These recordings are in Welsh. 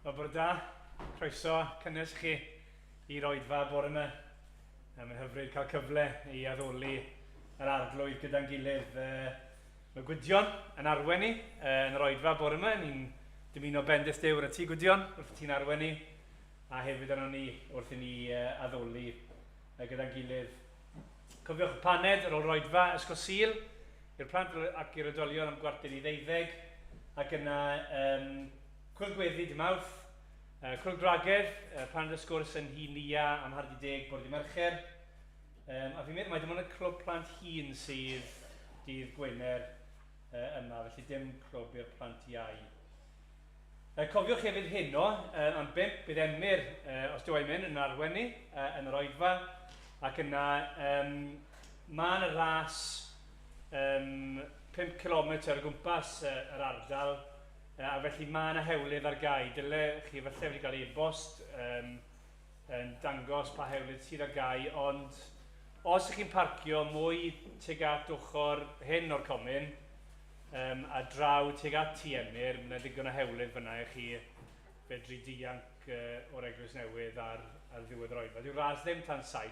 Wel, bore da. Croeso cynnes chi i'r oedfa bore yma. Mae'n hyfryd cael cyfle i addoli yr arglwydd gyda'n gilydd. Mae Gwydion yn arwen ni yn yr oedfa bore yma. Ni'n dymuno bendith Duw ar y ti, Gwydion, wrth ti'n arwen ni, a hefyd arno ni wrth i ni addoli gyda'n gilydd. Cofiwch y paned ar ôl yr oedfa Ysgol Sul i'r plant ac i'r oedolion am 11:45, ac yna um, Cwrdd Gweddi dy Mawrth, Cwrdd Gwragedd, Paned y Sgwrs yn Nhŷ Nia am 10:30 bore dy Mercher. Um, a fi'n meddwl mai dim ond y clwb plant hŷn sydd dydd Gwener uh, yma, felly dim clwb i'r plant iau. Uh, cofiwch hefyd heno, uh, am bimp, bydd Emyr, uh, os dyw e'n mynd, yn arwen ni uh, yn yr oedfa, ac yna um, mae yna ras um, 5 km o gwmpas uh, yr ardal, A felly mae yna hewlydd ar gau. Dyle chi falle wedi cael e-bost um, yn dangos pa hewlydd sydd ar gau, ond os ych chi'n parcio mwy tuag at ochr hyn o'r comin um, a draw tuag at Tŷ Emyr, mae yna ddigon o hewlydd fyna i chi fedru dianc uh, o'r Eglwys Newydd ar, ar ddiwedd yr oedfa. Dyw'r ras ddim tan 7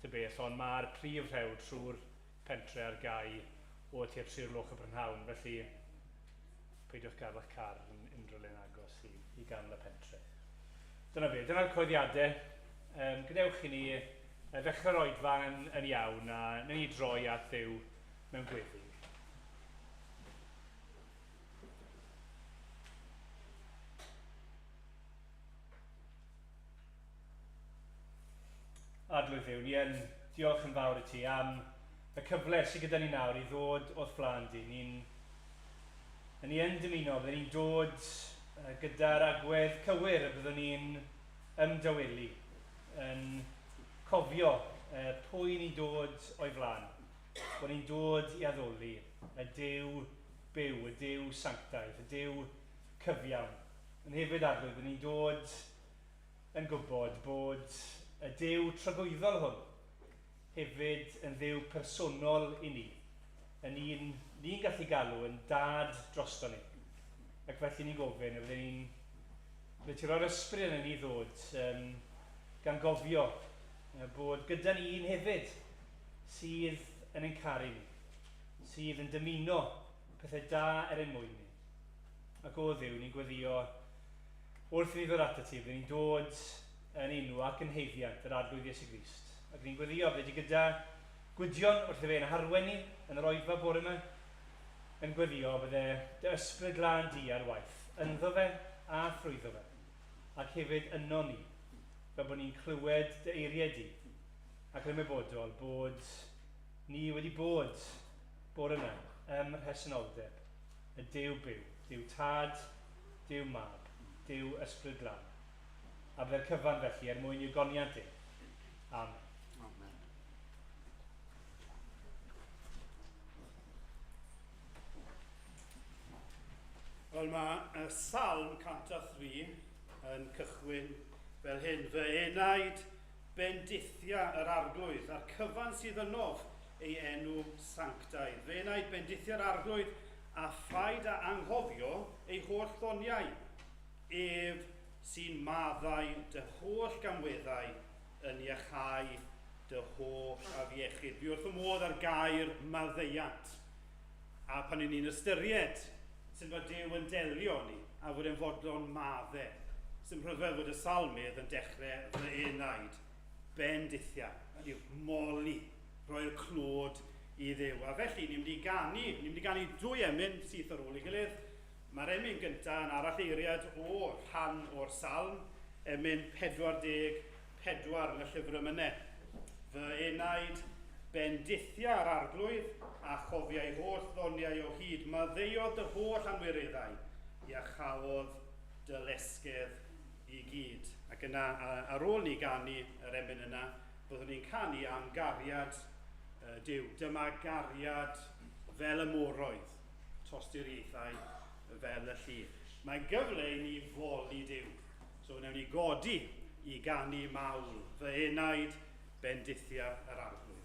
ta beth, ond mae'r prif rhewl trwy'r pentre ar gau o tua 3 o'r gloch y prynhawn, felly peidiwch gadael eich car yn unrhyw le'n agos i, i ganol y pentre. Dyna fe, dyna'r coeddiadau. Um, gadewch i ni ddechrau'r oedfa yn, yn iawn a wnawn ni droi at Dduw mewn gweddi. Arglwydd Dduw, ni yn diolch yn fawr i ti am y cyfle sydd gyda ni nawr i ddod o'th flaen di. Ni'n ni yn dymuno byddwn ni'n dod gyda'r agwedd cywir y byddwn ni'n ymdawelu, yn cofio pwy ni'n dod o'i flaen, bod ni'n dod i addoli y Duw byw, y Duw sanctaidd, y Duw cyfiawn. Yn hefyd, Arglwydd, byddwn ni'n dod yn gwybod bod y Duw tragwyddol hwn hefyd yn Dduw personol i ni, yn un ni'n gallu galw yn dad drosto ni. Ac felly ni'n gofyn y bydden ni'n bydde ti roi'r ysbryd yn ni ddod um, gan gofio bod gyda ni un hefyd sydd yn ein caru ni, sydd yn dymuno pethau da er ein mwyn ni. Ac o Dduw, ni'n gweddio wrth i ni ddod atat ti, byddwn ni'n dod yn enw ac yn haeddiant yr Arglwydd Iesu Grist. Ac ni'n gweddio, bydde di gyda Gwydion wrth i fe ein harwen ni yn yr oedfa bore yma, yn gweddio bydde dy ysbryd glân di ar waith, ynddo fe a thrwyddo fe, ac hefyd yno ni, fel bod ni'n clywed dy eiriau di, ac yn ymwybodol bod ni wedi bod bore yma ym mhresenoldeb y Duw byw, Duw Tad, Duw Mab, Duw Ysbryd Glân. A bydde'r cyfan felly er mwyn i'w goniant ef. Amen. Amen. Wel, mae y Salm 103 yn cychwyn fel hyn. Fy enaid bendithia yr arglwydd, a'r cyfan sydd ynof ei enw sanctaidd. Fy enaid bendithia'r arglwydd, a phaid â anghofio ei holl ddoniau. Ef sy'n maddau dy holl gamweddau, yn iachau dy holl afiechyd. Fi wrth y modd ar gair maddeuant. A pan y'n ni'n ystyried sut mae Duw yn delio ni, a fod e'n fodlon madde, sy'n rhyfedd fod y salmydd yn dechrau fy enaid, bendithia, hynny yw, moli, rhoi'r clod i Dduw. A felly, ni'n mynd i ganu, ni'n mynd i ganu dwy emyn syth ar ôl ei gilydd. Mae'r emyn gyntaf yn aralleiriad o rhan o'r salm, emyn 44 yn y llyfr emynau. Fy enaid, bendithia yr arglwydd, a chofiai holl ddoniau o hyd. Maddeuodd dy holl anwireddau, iachaodd dy lesgedd i gyd. Ac yna, ar ôl ni ganu yr emyn yna, byddwn ni'n canu am gariad Duw. Dyma gariad fel y moroedd, tosturiaethau fel y llu. Mae'n gyfle i ni foli Duw. So wnawn ni godi i ganu mawl, fy enaid, bendithia yr arglwydd.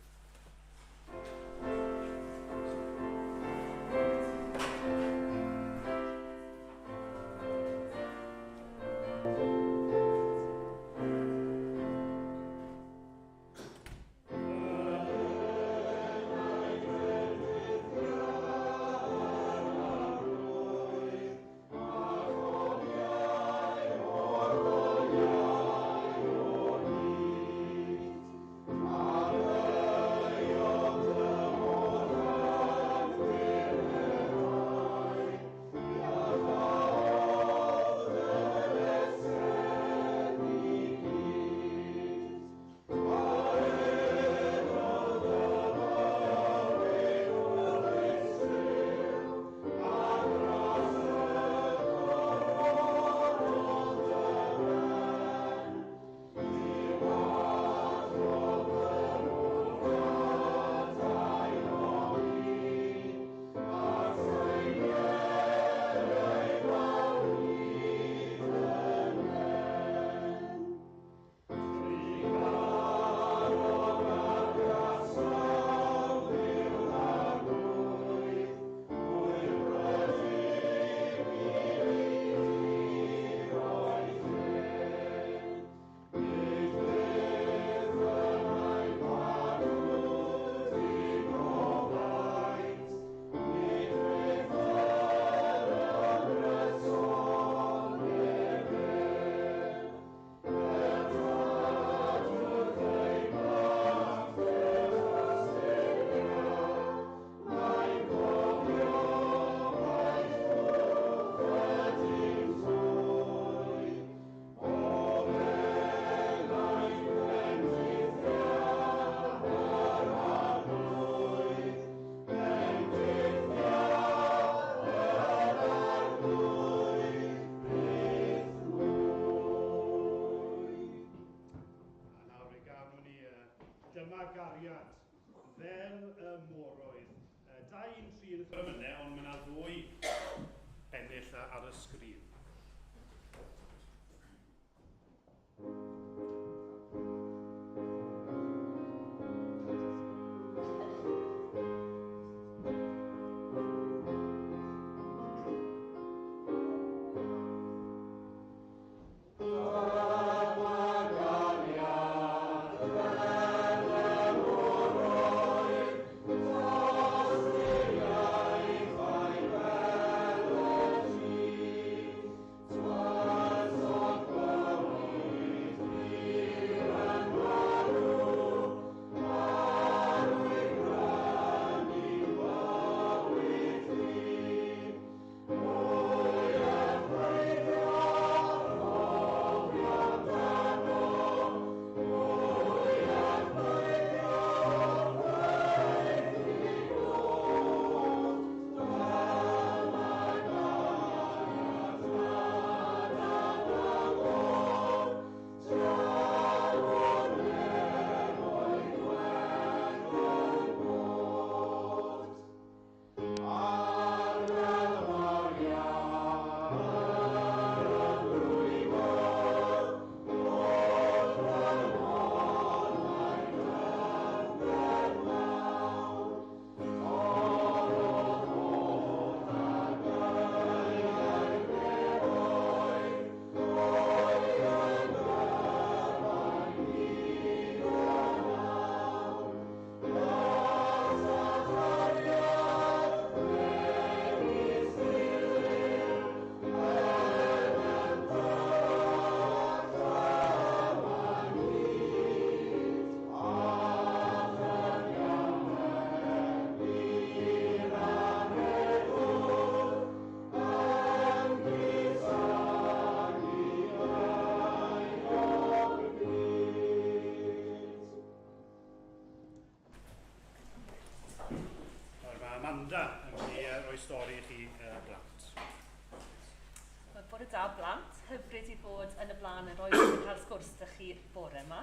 Bore da blant, hyfryd i fod yn y blaen yn rhoi yn cael sgwrs â chi bore yma.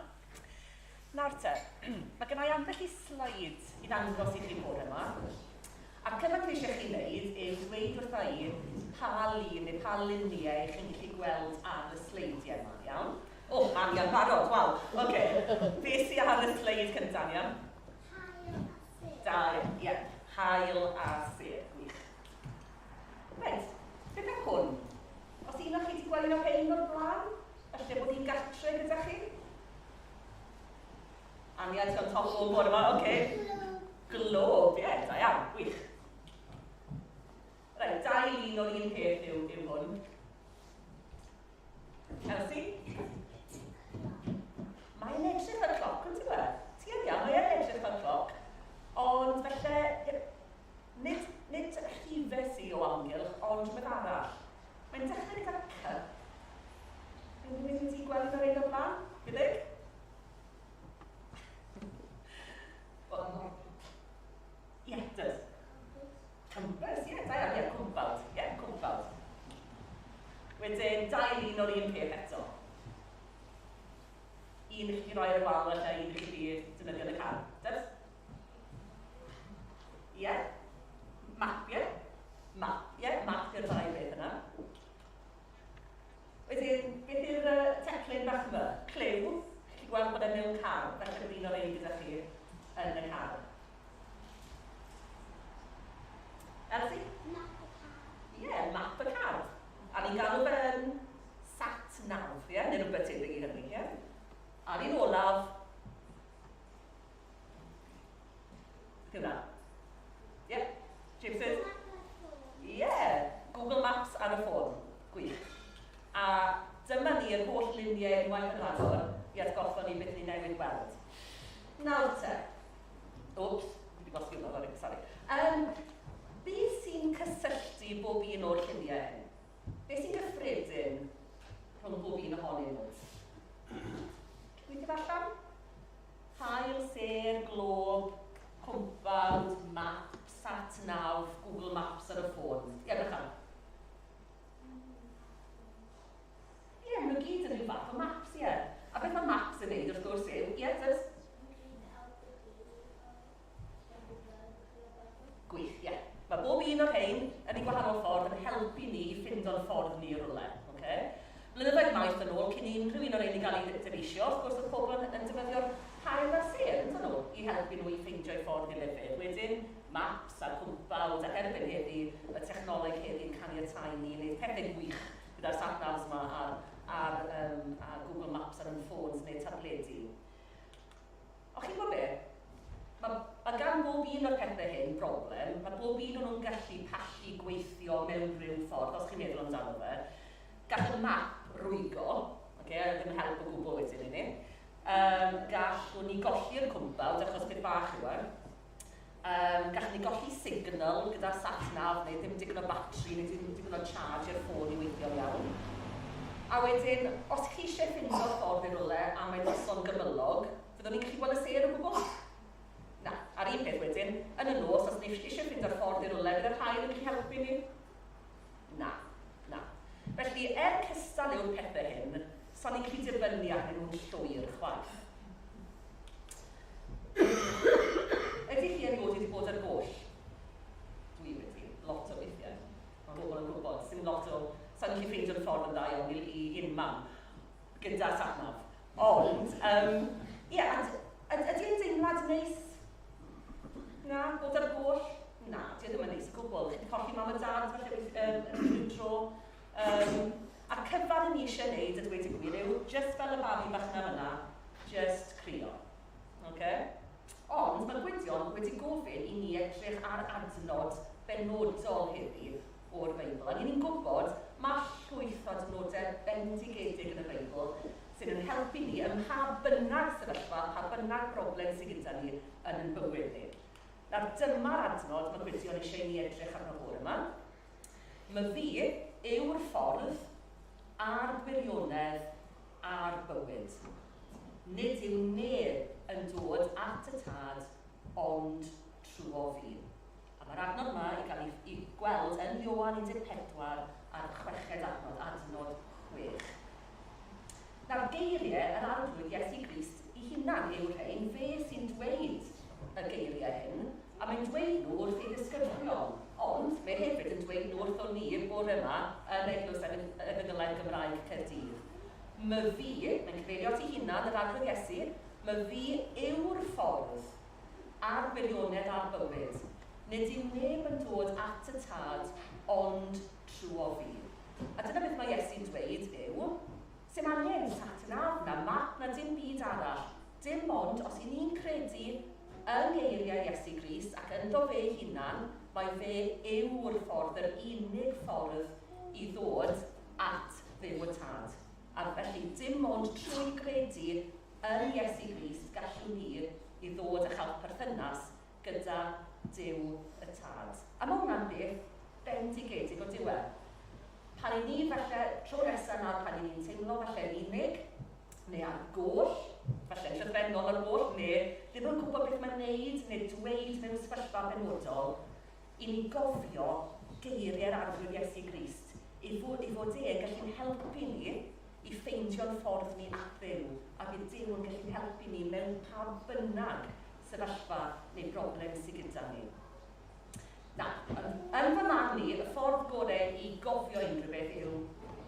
Nawr te, mae gen i ambell i sleid i ddangos i chi bore yma. A'r cyfan dwi eisiau chi wneud yw dweud wrtha i pa lun neu pa luniau chi'n gallu gweld ar y sleidiau yma, iawn? O, Ania'n barod, waw. Oce, beth sydd ar y sleid cyntaf, Ania? Haul a sêr. Da, ie. Haul a sêr, gwych. Reit, beth am hwn? Os un o chi wedi gweld un o'r rhain o'r blaen, falle bod un gartre gyda chi? Ania, ti on top o bore yma, oce. Glob, ie, da iawn, gwych. Reit, dau lun o'r un peth yw hwn. Elsie? Mae'n edrych fel cloc, yn ti'n gweld? Ti yn iawn, mae'n edrych fel cloc. Ond felly, nid rhifau sy o amgylch, ond rhywbeth arall. Mae'n dechrau gyda C. Mae'n mynd i gweld ar ein o'r blaen? Gydig? Ie, does. Compass, ie, da iawn, ie, cwmpawd. Ie, cwmpawd. Wedyn, dau lun o'r un peth eto. Un i chi roi ar y wal, falle un i chi defnyddio yn y car. Does? Ie? Map, ie? Map, ie? Map yw'r ddau beth yna. Wedyn, beth yw'r teclyn bach yma? Cliw. Chi'n gweld bod e mewn car, felly bod un o'r ein gyda chi yn y car. Elsie? Map y car. Ie, map y car. A ni'n galw fe'n sat nav, ie? Neu rhywbeth tebyg i hynny, ie? A'r un olaf. Beth yw hwnna? Ie? James? Ie, Google Maps ar y ffôn. Gwych. A dyma ni yr holl luniau unwaith yn rhagor i atgoffa ni beth ni newydd weld. Nawr te. Oops, fi wedi gwasgu hwnna, sorry. Beth sy'n cysylltu bob un o'r lluniau hyn? Beth sy'n gyffredin rhwng bob un ohonyn nhw? Gweithio allan? Haul, sêr, glob, cwmpawd, map, sat nav, Google Maps ar y ffôn. Ie, Bychan? Ie, maen nhw gyd yn rhyw fath o maps, ie. A beth mae maps yn neud, wrth gwrs, yw, ie, dys? Gwych, ie. Mae bob un o'r rhain yn ei gwahanol ffordd yn helpu ni i ffindo'n ffordd ni o rywle. Okay? Blynyddoedd maith yn ôl, cyn i unrhyw un o'r rhain i gael ei dyfeisio, wrth gwrs oedd pobl yn defnyddio'r haul a'r sêr, yn nhw, i helpu nhw i ffeindio'u ffordd i lefydd. Wedyn, maps a cwmpawd ac erbyn heddi, y technoleg heddi'n caniatáu ni i wneud pethau gwych gyda'r sat navs yma ar Google Maps ar ein ffôns neu tabledi. O, chi'n gwybod be? Mae gan bob un o'r pethau hyn broblem. Mae bob un o'n nhw'n gallu pallu gweithio mewn rhyw ffordd, os chi'n meddwl amdano fe. Gall y map rwygo, okay, ddim yn help o gwbl wedyn i ni. Gallwn ni golli'r cwmpawd, achos beth bach yw e. Gallwn ni golli signal gyda sat nav, neu ddim digon o batri, neu ddim digon o charge i'r ffôn i weithio'n iawn. A wedyn, os chi eisiau ffindo'r ffordd i rywle a mae'n noson gymylog, fyddwn ni'n gallu gweld y sêr o gwbl? Na, a'r un peth wedyn, yn y nos, os ni eisiau ffindo'r ffordd i rywle, bydd yr haul yn gallu helpu ni? Na, na. Felly, er cystal yw'r pethau hyn, so ni'n gallu dibynnu arnyn nhw'n llwyr chwaith. Ydy chi erioed wedi bod ar goll? Dwi wedi, lot o weithiau. Mae bobl yn gwybod, sy'n lot o... Sa'n gallu ffeindio'r ffordd yn dda iawn i unman gyda satnav. Ond, ie, ydy e'n deimlad neis? Na, bod ar goll? Na, di e ddim yn neis o gwbl. Chi wedi colli mam a dad falle rhyw tro. A'r cyfan ni eisiau wneud, a dweud y gwir, yw just fel y babi bach yna fyna, just crio. Okay? Ond mae Gwydion wedi gofyn i ni edrych ar adnod benodol heddi o'r Beibl. A ni'n gwybod mae llwyth o adnodau bendigedig yn y Beibl sydd yn helpu ni ym mha bynnag sefyllfa, pa bynnag broblem sydd gyda ni yn ein bywyd ni. Nawr dyma'r adnod mae Gwydion eisiau i ni edrych arno bore yma. Mae fi yw'r ffordd a'r gwirionedd a'r bywyd. Nid yw neb yn dod at y tad ond trwy fi. A Mae'r adnod yma i gael ei gweld yn Ioan 14 a'r chweched adnod, adnod 6. Nawr, geiriau yr Arglwydd Iesu Grist ei hunan yw'r rhain, fe sy'n dweud y geiriau hyn, a mae'n dweud nhw wrth ei ddisgyblion, ond mae hefyd yn dweud nhw wrthon ni bore yma yn Eglwys Efengylaidd Gymraeg Caerdydd. My fi, mae'n cyfeirio at ei hunan, yr Arglwydd Iesu, my fi yw'r ffordd a'r gwirionedd a'r bywyd. Nid yw neb yn dod at y Tad ond trwo fi. A dyna beth mae Iesu'n dweud yw, sy'n angen sat nav na map na dim byd arall. Dim ond os y'n ni'n credu yng ngeiriau Iesu Grist ac ynddo fe hunan, mae fe yw'r ffordd, yr unig ffordd i ddod at Dduw y Tad. A felly dim ond trwy gredu yn Iesu Grist gallwn ni i ddod a chael perthynas gyda Duw y Tad. A mae hwnna'n beth bendigedig o diwedd. Pan i ni falle, tro nesaf nawr, pan i ni'n teimlo falle'n unig, neu ar goll, falle'n llythrennol ar goll, neu ddim yn gwybod beth mae'n neud neu dweud mewn sefyllfa benodol, i ni gofio geiriau'r Arglwydd Iesu Grist, ei fod e'n gallu'n helpu ni i ffeindio'n ffordd ni at Dduw, a bydd Duw yn gallu'n helpu ni mewn pa bynnag sefyllfa neu broblem sydd gyda ni. Na, yn fy marn i, y ffordd gorau i gofio unrhyw beth yw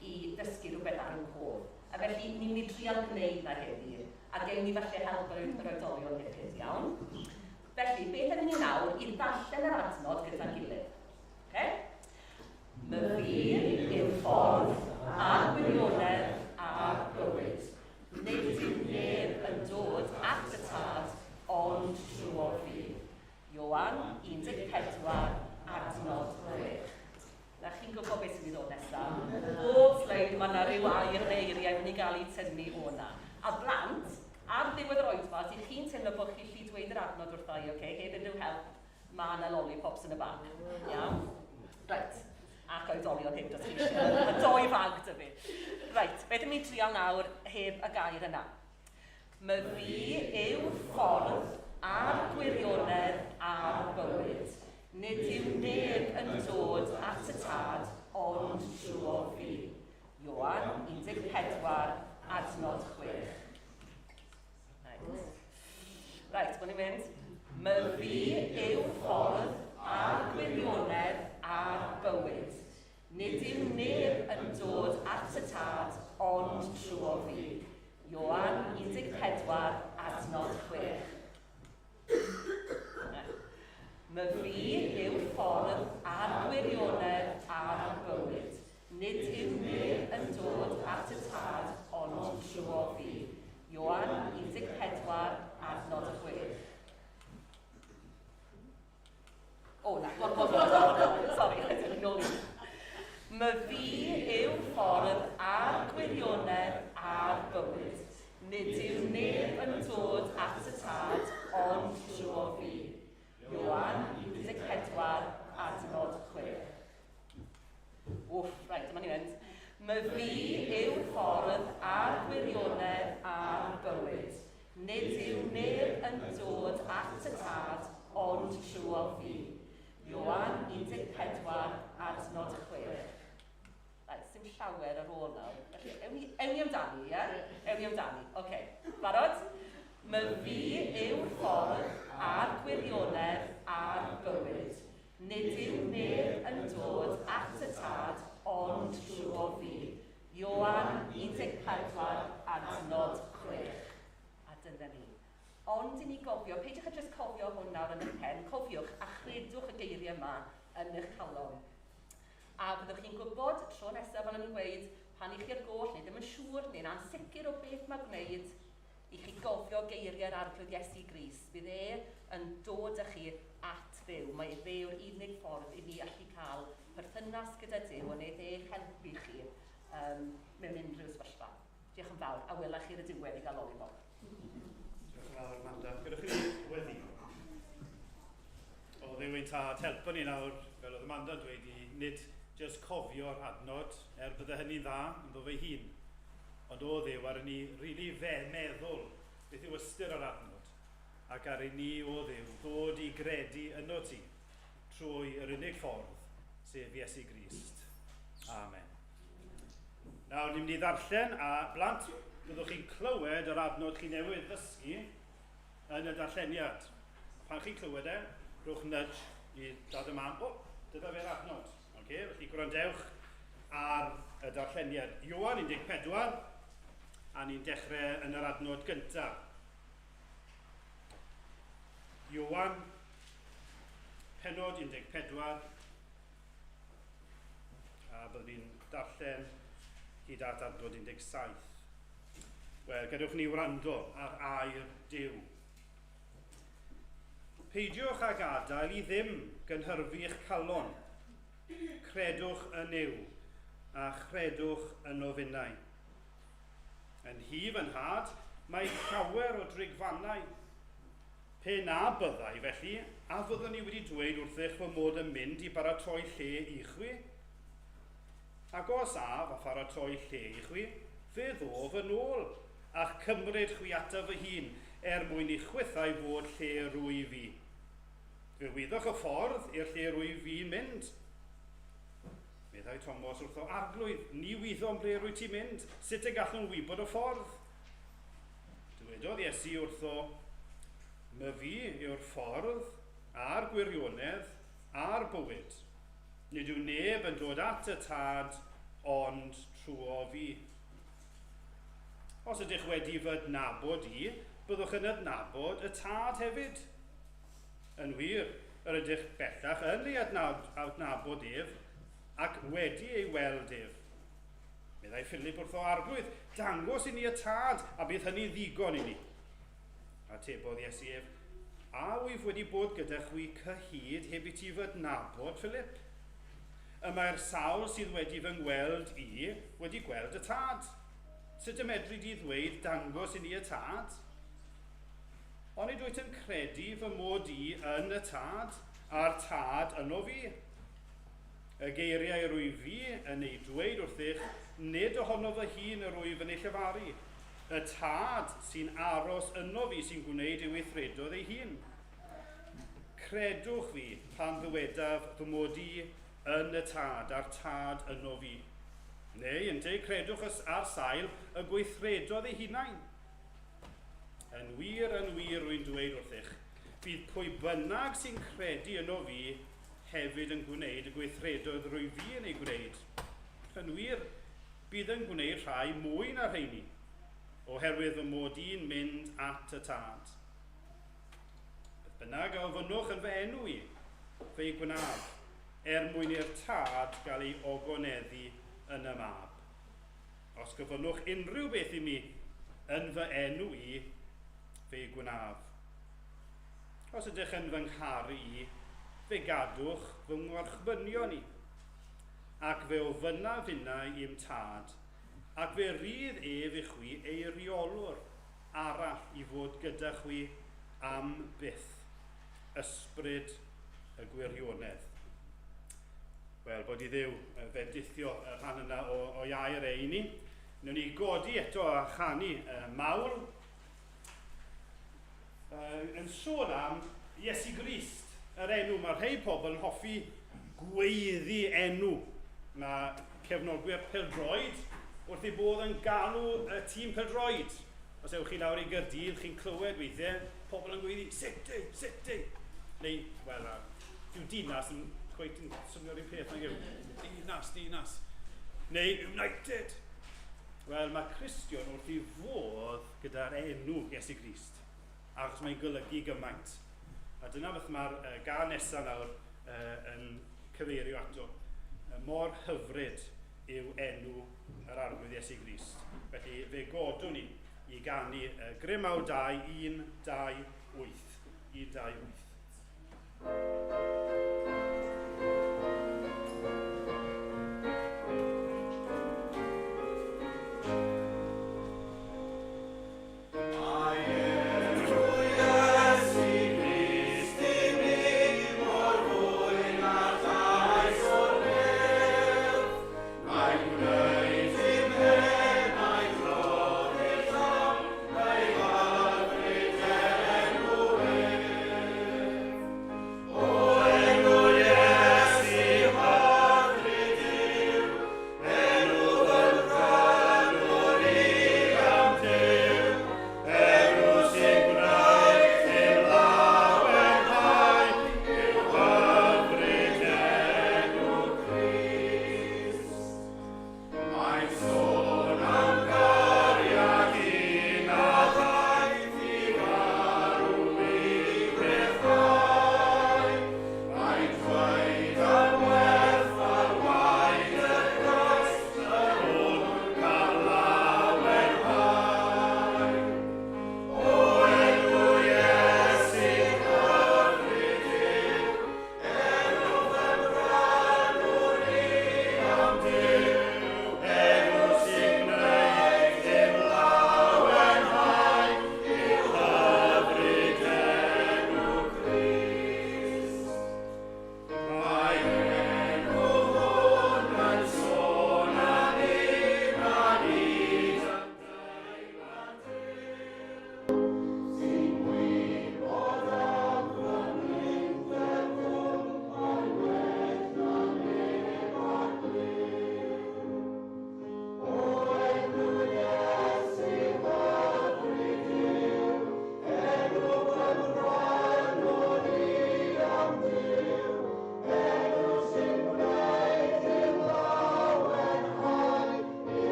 i ddysgu rhywbeth ar y cof. A felly, ni'n mynd i trial gwneud na heddi, a gewn ni falle help yr oedolion hefyd, iawn? Felly, beth ydyn ni nawr i ddarllen yr adnod gyda'n gilydd? Okay? My fi yw'r ffordd a'r gwirionedd a'r bywyd. Nid yw neb yn dod at y Tad ond trwy fi. Ioan 14, adnod 6. Na, chi'n gwybod beth sy'n mynd i ddod nesaf. Bob sleid mae yna rhyw air neu eiriau mynd i gael eu tynnu o yna. A blant, ar ddiwedd yr oedfa, os ych chi'n teimlo bod chi'n gallu dweud yr adnod wrtha i, okay, heb unrhyw help, mae yna lollipops yn y bag. Iawn? Reit. Ac oedolion hefyd os chi eisiau. Mae doi fag 'da fi. Reit, beth ydym ni'n trial nawr heb y gair yna? My fi yw'r ffordd a'r gwirionedd a'r bywyd. Nid yw neb yn dod at y Tad ond trwy fi. Ioan 14, adnod 6. Reit. Reit, ma'n ni'n mynd. My fi yw'r ffordd a'r gwirionedd a'r bywyd. Nid yw neb yn dod at y Tad ond trwy fi. Ioan 14, adnod 6. My fi yw'r ffordd a'r gwirionedd a'r bywyd. Nid yw neb yn dod at y Tad ond trwy fi. Ioan 14, adnod 6. O, na, gormod, gormod, sorry, nôl i. My fi yw'r ffordd a'r gwirionedd a'r bywyd. Nid yw neb yn dod at y Tad ond trwy fi. Ioan 14, adnod 6. Wff, reit, dyma ni'n mynd. My fi yw'r ffordd a'r gwirionedd a'r bywyd. Nid yw neb yn dod at y Tad ond trwy fi. Ioan 14, adnod 6. Reit, sim llawer ar ôl nawr. Felly, ewn ni amdani, ie? Ewn ni amdani. Oce, barod? My fi yw'r ffordd a'r gwirionedd a'r bywyd. Nid yw neb yn dod at y Tad ond trwy fi. Ioan 14, adnod 6. A dyna ni. Ond i ni gofio, peidiwch â jyst cofio hwn nawr yn eich pen, cofiwch a chredwch y geiriau yma yn eich calon. A byddwch chi'n gwybod tro nesaf fel o'n i'n gweud, pan i chi ar goll neu ddim yn siŵr neu'n ansicr o beth mae gwneud, i chi gofio geiriau'r Arglwydd Iesu Grist. Bydd e yn dod â chi at Dduw. Mae fe yw'r unig ffordd i ni allu cael perthynas gyda Duw a wneud eich helpu chi mewn unrhyw sefyllfa. Diolch yn fawr, a wela chi ar y diwedd i gael lollipop. Diolch yn fawr, Amanda. Gadewch i ni weddi. O Dduw ein tad, helpa ni nawr, fel oedd Amanda'n dweud, i nid jyst cofio'r adnod, er bydde hynny'n dda ynddo fe hun, ond o Dduw, ar i ni rili fe meddwl beth yw ystyr yr adnod, ac ar i ni, o Dduw, ddod i gredu yno ti, trwy trwy yr unig ffordd, sef Iesu Grist. Amen. Nawr, ni'n mynd i ddarllen, a blant, byddwch chi'n clywed yr adnod chi newydd ddysgu yn y darlleniad. Pan chi'n clywed e, rhowch nudge i dad a mam, o, dyna fe'r adnod. Okay, felly gwrandewch ar y darlleniad. Ioan 14, a ni'n dechrau yn yr adnod gyntaf. Ioan, pennod 14, a byddwn ni'n darllen hyd at adnod 17. Wel, gadewch ni wrando ar air Duw. Peidiwch ag adael i ddim gynhyrfu eich calon. Credwch yn Nuw, a chredwch yn ofinnau. Yn nhŷ fy nhad, mae llawer o drigfannau. Pe na byddai felly, a fyddwn i wedi dweud wrthych fy mod yn mynd i baratoi lle i chwi? Ac os af a pharatoi lle i chwi, fe ddof yn ôl, a'ch cymryd chwi ataf fy hun, er mwyn i chwithau fod lle rwyf fi. Fe wyddoch y ffordd i'r lle rwyf fi'n mynd. Meddai Tomos wrtho, Arglwydd, ni wyddom ble rwyt ti'n mynd, sut y gallwn wybod y ffordd? Dywedodd Iesu wrtho, Myfi yw'r ffordd, a'r gwirionedd, a'r bywyd. Nid yw neb yn dod at y Tad ond trwyo fi. Os ydych wedi fy adnabod i, byddwch yn adnabod y Tad hefyd. Yn wir, yr ydych bellach yn ei adnabod ef ac wedi ei weld ef. Meddai Philip wrtho, Arglwydd, dangos i ni y Tad, a bydd hynny'n ddigon i ni. Atebodd Iesu ef, A wyf wedi bod gyda chwi cyhyd heb i ti fy adnabod, Philip? Y mae'r sawl sydd wedi fy ngweld i wedi gweld y Tad. Sut y medri di ddweud, dangos i ni y Tad? Onid wyt yn credu fy mod i yn y Tad, a'r Tad yno fi? Y geiriau yr wyf fi yn eu dweud wrthych, nid ohono fy hun yr wyf yn eu llefaru. Y Tad sy'n aros yno fi sy'n gwneud ei weithredoedd ei hun. Credwch fi pan ddywedaf fy mod i yn y Tad, a'r Tad yno fi. Neu, ynteu, credwch ar sail y gweithredoedd ei hunain. Yn wir, yn wir, rwy'n dweud wrthych, bydd pwy bynnag sy'n credu yno fi hefyd yn gwneud y gweithredoedd rwy fi yn ei gwneud. Yn wir, bydd yn gwneud rhai mwy na rheini, oherwydd fy mod i'n mynd at y Tad. Beth bynnag a ofynnwch yn fy enw i, fe'i gwnaf, er mwyn i'r Tad gael ei ogoneddu yn y Mab. Os gofynnwch unrhyw beth i mi yn fy enw i, fe'i gwnaf. Os ydych yn fy ngharu i, fe gadwch fy ngorchmynion i. Ac fe ofynnaf finnau i'm tad, ac fe rydd ef i chwi eiriolwr arall i fod gyda chwi am byth, ysbryd y gwirionedd. Wel, bod i Dduw fendithio y rhan yna o'i air e i ni. Newn ni godi eto a chanu mawl yn sôn am Iesu Grist, yr enw. Mae rhai pobl yn hoffi gweiddi enw. Mae cefnogwyr pêl-droed wrth eu bodd yn galw y tîm pêl-droed. Os ewch chi lawr i Gaerdydd, chi'n clywed weithiau pobl yn gweiddi, City, City! Neu, wel, dyw dinas yn cweit yn swnio'r un peth nag yw. Dinas, dinas. Neu United. Wel, mae Cristion wrth ei fodd gyda'r enw Iesu Grist, achos mae'n golygu gymaint. A dyna beth mae'r gân nesaf nawr yn cyfeirio ato. Mor hyfryd yw enw yr Arglwydd Iesu Grist. Felly fe godwn ni i ganu Grym Awr 2, 1, 2, 8. 1, 2, 8.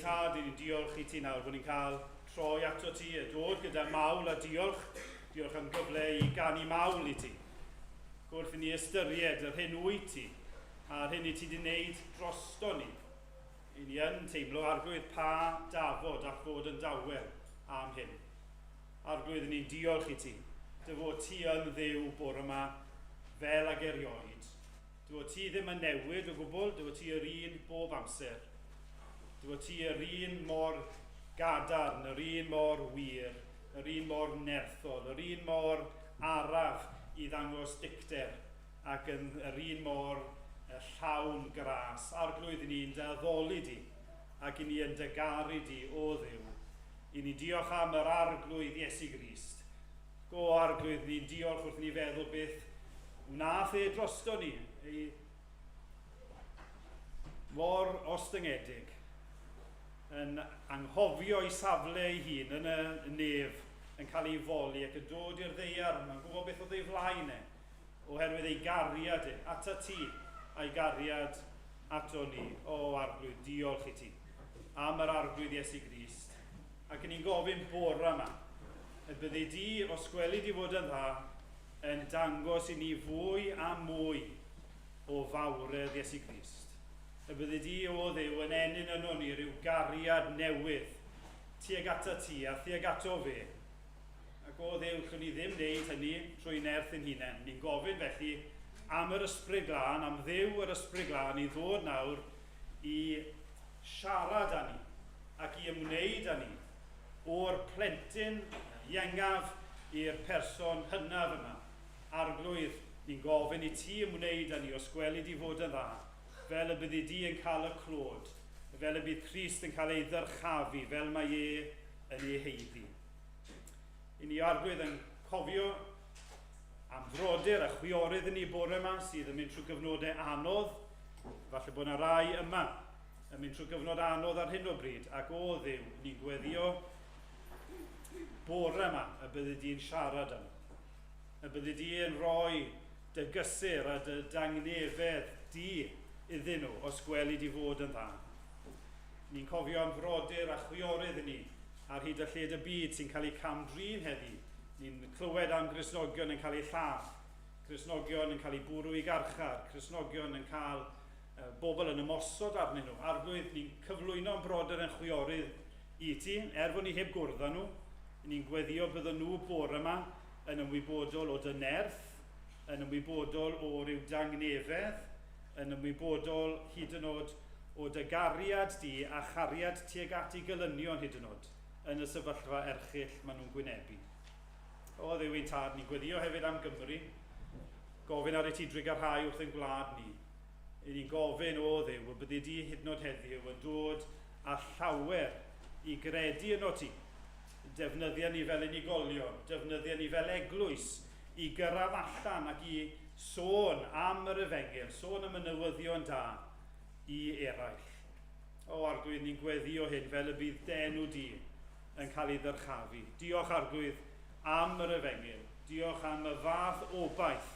Tad, i ni'n diolch i ti nawr bod ni'n cael troi ato ti a dod gyda mawl a diolch. Diolch am gyfle i ganu mawl i ti. Gwrth i ni ystyried yr hyn wyt ti a'r hyn i ti wedi wneud drosto ni. I ni yn teimlo, Arglwydd, pa dafod all fod yn dawel am hyn. Arglwydd, i ni'n diolch i ti. Dy fod ti yn Dduw bore yma fel ag erioed. Dy fod ti ddim yn newid o gwbl, dy fod ti yr un bob amser. Dy fod ti yr un mor gadarn, yr un mor wir, yr un mor nerthol, yr un mor araf i ddangos dicter ac yn yr un mor llawn gras. Arglwydd, i ni'n dy addoli di ac i ni yn dy garu di, o Dduw. I ni diolch am yr Arglwydd Iesu Grist. Go Arglwydd, ni'n diolch wrth ni feddwl beth wnaeth e drosto ni, ei mor ostyngedig, yn anghofio ei safle ei hun yn y nef, yn cael ei foli ac yn dod i'r ddaear, mae'n gwybod beth oedd ei flaen e, oherwydd ei gariad e, ata ti a'i gariad ato ni. O Arglwydd, diolch i ti am yr Arglwydd Iesu Grist. Ac ni'n gofyn bore yma, y byddi di, os gweli di fod yn dda, yn dangos i ni fwy a mwy o fawredd Iesu Grist. Y byddi di, o Dduw, yn ennyn yno ni rhyw gariad newydd tuag ato ti a thuag ato fe. Ac o Dduw, llwn ni ddim wneud hynny trwy nerth ein hunain. Ni'n gofyn felly am yr Ysbryd Glân, am Dduw yr Ysbryd Glân i ddod nawr i siarad â ni ac i ymwneud â ni o'r plentyn iengaf i'r person hynaf yma. Arglwydd, ni'n gofyn i ti ymwneud â ni os gweli di fod yn dda, fel y byddi di yn cael y clod, fel y bydd Crist yn cael ei ddyrchafu, fel mae e yn ei haeddu. I ni, Arglwydd, yn cofio am frodyr a chwiorydd yn ni bore yma sydd yn mynd trwy gyfnodau anodd. Falle bod yna rai yma yn mynd trwy gyfnod anodd ar hyn o bryd, ac o Dduw, ni'n gweddio bore yma y byddi di'n siarad â nhw. Y byddi di yn rhoi dy gysur a dy dangnefedd di iddyn nhw os gweli di fod yn dda. Ni'n cofio am frodyr a chwiorydd i ni ar hyd a lled y byd sy'n cael eu cam-drin heddi. Ni'n clywed am Gristnogion yn cael eu lladd, Cristnogion yn cael eu bwrw i garchar, Cristnogion yn cael bobl yn ymosod arnyn nhw. Arglwydd, ni'n cyflwyno'n brodyr yn chwiorydd i ti, er fod ni heb gwrdd â nhw. Ni'n gweddio byddwn nhw bore yma yn ymwybodol o dy nerth, yn ymwybodol o ryw dangnefedd, yn ymwybodol hyd yn oed o dy gariad di a chariad tuag at ei gelynion hyd yn oed yn y sefyllfa erchyll maen nhw'n gwynebu. O Dduw ein Tad, ni'n gweddio hefyd am Gymru. Gofyn ar i ti drugarhau wrth ein gwlad ni. I ni'n gofyn, o Dduw, y byddi di hyd yn oed heddiw yn dod â llawer i gredu yno ti. Defnyddia ni fel unigolion, defnyddia ni fel eglwys i gyrraedd allan ac i sôn am yr efengyl, sôn am y newyddion da i eraill. O Arglwydd, ni'n gweddio hyn fel y bydd dy enw di yn cael ei ddyrchafu. Diolch, Arglwydd, am yr efengyl. Diolch am y fath obaith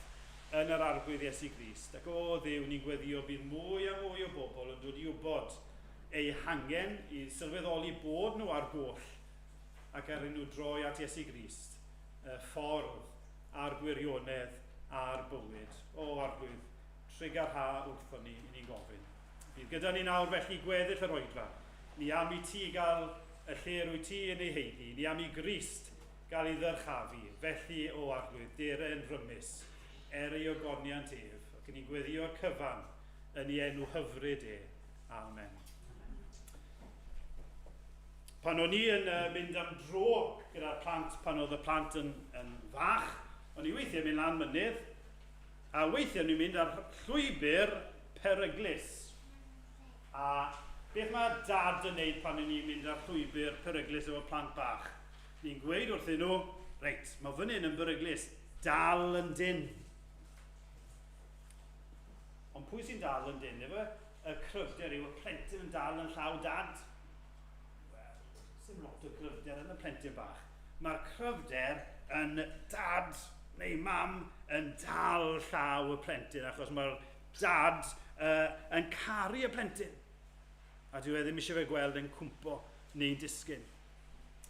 yn yr Arglwydd Iesu Grist. Ac o Dduw, ni'n gweddio bydd mwy a mwy o bobl yn dod i wybod eu hangen i sylweddoli bod nhw ar goll ac er nhw droi at Iesu Grist, y ffordd a'r gwirionedd a'r bywyd. O Arglwydd, trugarha wrthon ni, i ni'n gofyn. Bydd gyda ni nawr felly gweddill yr oedfa. Ni am i ti gael y lle rwy ti yn ei haeddu, ni am i Grist gael ei ddyrchafu, felly, o Arglwydd, dere yn rymus, er ei ogoniant ef, ac ni'n gweddïo'r cyfan yn ei enw hyfryd e. Amen. Pan o'n i yn mynd am dro gyda'r plant, pan oedd y plant yn, yn fach, o'n i weithiau mynd lan mynydd, a weithiau o'n i'n mynd ar llwybr peryglus. A beth mae dad yn neud pan o'n i'n mynd ar llwybr peryglus efo plant bach? Ni'n gweud wrthyn nhw, reit, mae fan hyn yn beryglus, dal yn dyn. Ond pwy sy'n dal yn dyn? Efo y cryfder yw y plentyn yn dal yn llaw dad? Wel, sy'n lot o gryfder yn y plentyn bach. Mae'r cryfder yn dad neu mam yn dal llaw y plentyn achos mae'r dad yn caru y plentyn. A dyw e ddim eisiau fe gweld yn cwmpo neu'n disgyn.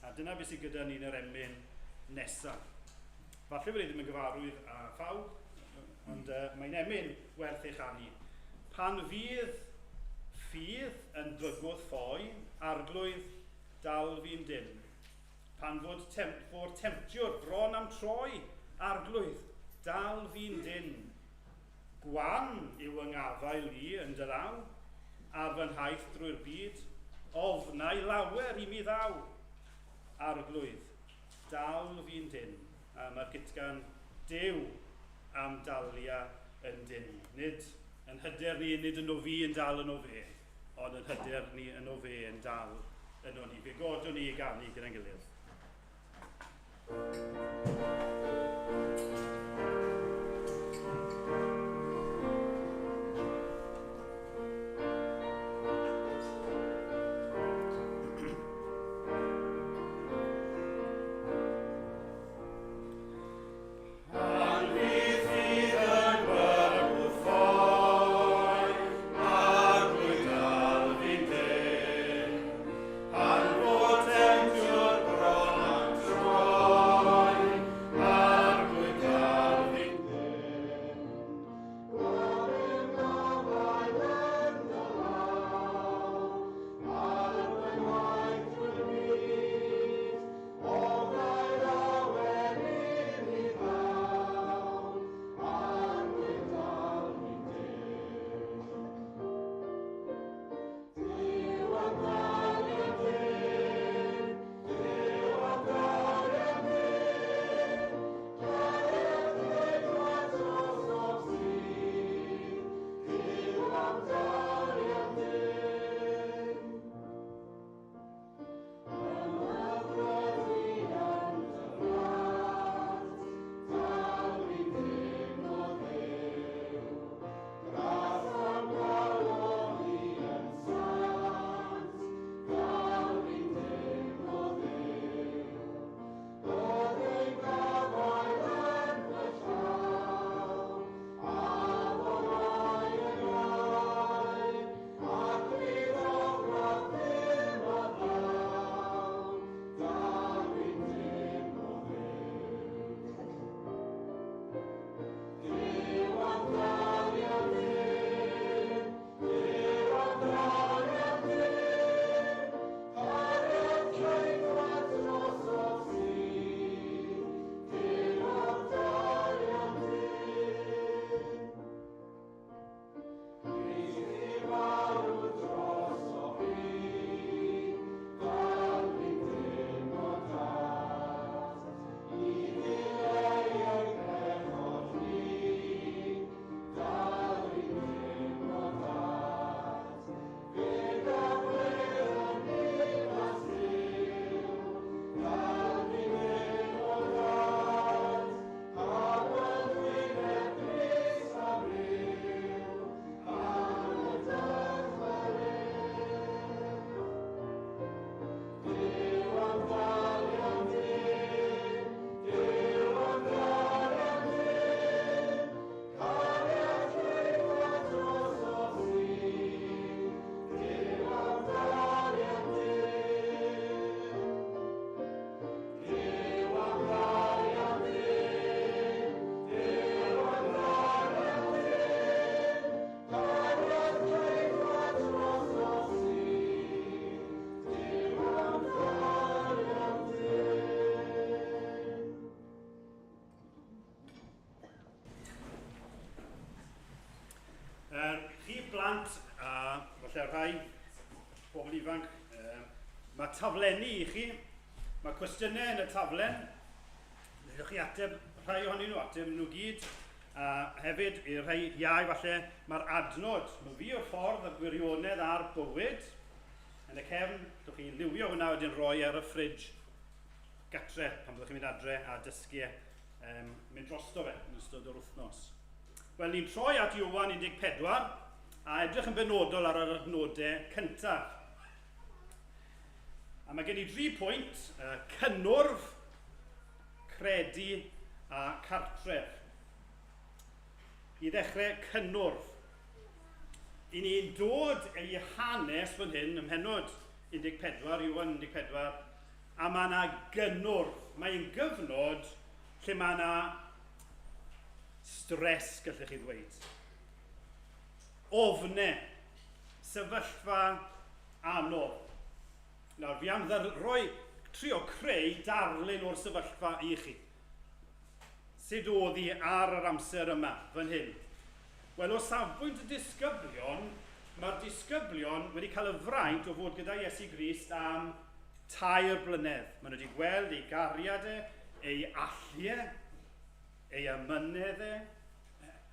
A dyna beth sydd gyda ni'n yr emyn nesaf. Falle bod e ddim yn gyfarwydd â phawb, ond mae'n emyn werth ei chanu. Pan fydd ffydd yn bygwth ffoi, arglwydd dal fi'n dyn. Pan fod temp, fo'r temtiwr bron am troi, arglwydd dal fi'n dyn. Gwan yw yng ngafael i yn dy law, ar fy nhaith drwy'r byd, ofnau lawer i mi ddaw. Arglwydd, dal fi'n dyn. A mae'r gytgan Duw am dalia yn dyn. Nid yn hyder ni, nid yn o fi yn dal yn o fe, ond yn hyder ni yn o fe yn dal yn o ni. Fe godwn ni i ganu gyda'n gilydd. Chi blant a falle rhai bobl ifanc, mae taflenni i chi, mae cwestiynau yn y taflen, Newch chi ateb rhai ohonyn nhw, ateb nhw gyd, a hefyd i'r rhai iau falle, mae'r adnod, mae fi o'r ffordd, y gwirionedd a'r bywyd, yn y cefn, dwch chi liwio hwnna wedyn roi ar y ffridge gatre pan byddwch chi'n mynd adre a dysgu e, mynd drosto fe yn ystod yr wythnos. Wel, ni'n troi at Ioan 14 a edrych yn benodol ar yr adnodau cyntaf. A mae gen i dri pwynt, cynnwrf, credu a cartref. I ddechrau, cynnwrf. I ni'n dod ei hanes fan hyn ym mhennod 14, Iwan 14, a mae yna gynnwrf. Mae'n gyfnod lle mae yna stres, gallech chi ddweud. Ofne, sefyllfa anodd. Nawr, fi am roi, trio creu darlun o'r sefyllfa i chi. Sut oedd hi ar yr amser yma, fan hyn? Wel, o safbwynt y disgyblion, mae'r disgyblion wedi cael y fraint o fod gyda Iesu Grist am 3 blynedd. Maen nhw wedi gweld ei gariad e, ei allu e, ei amynedd e,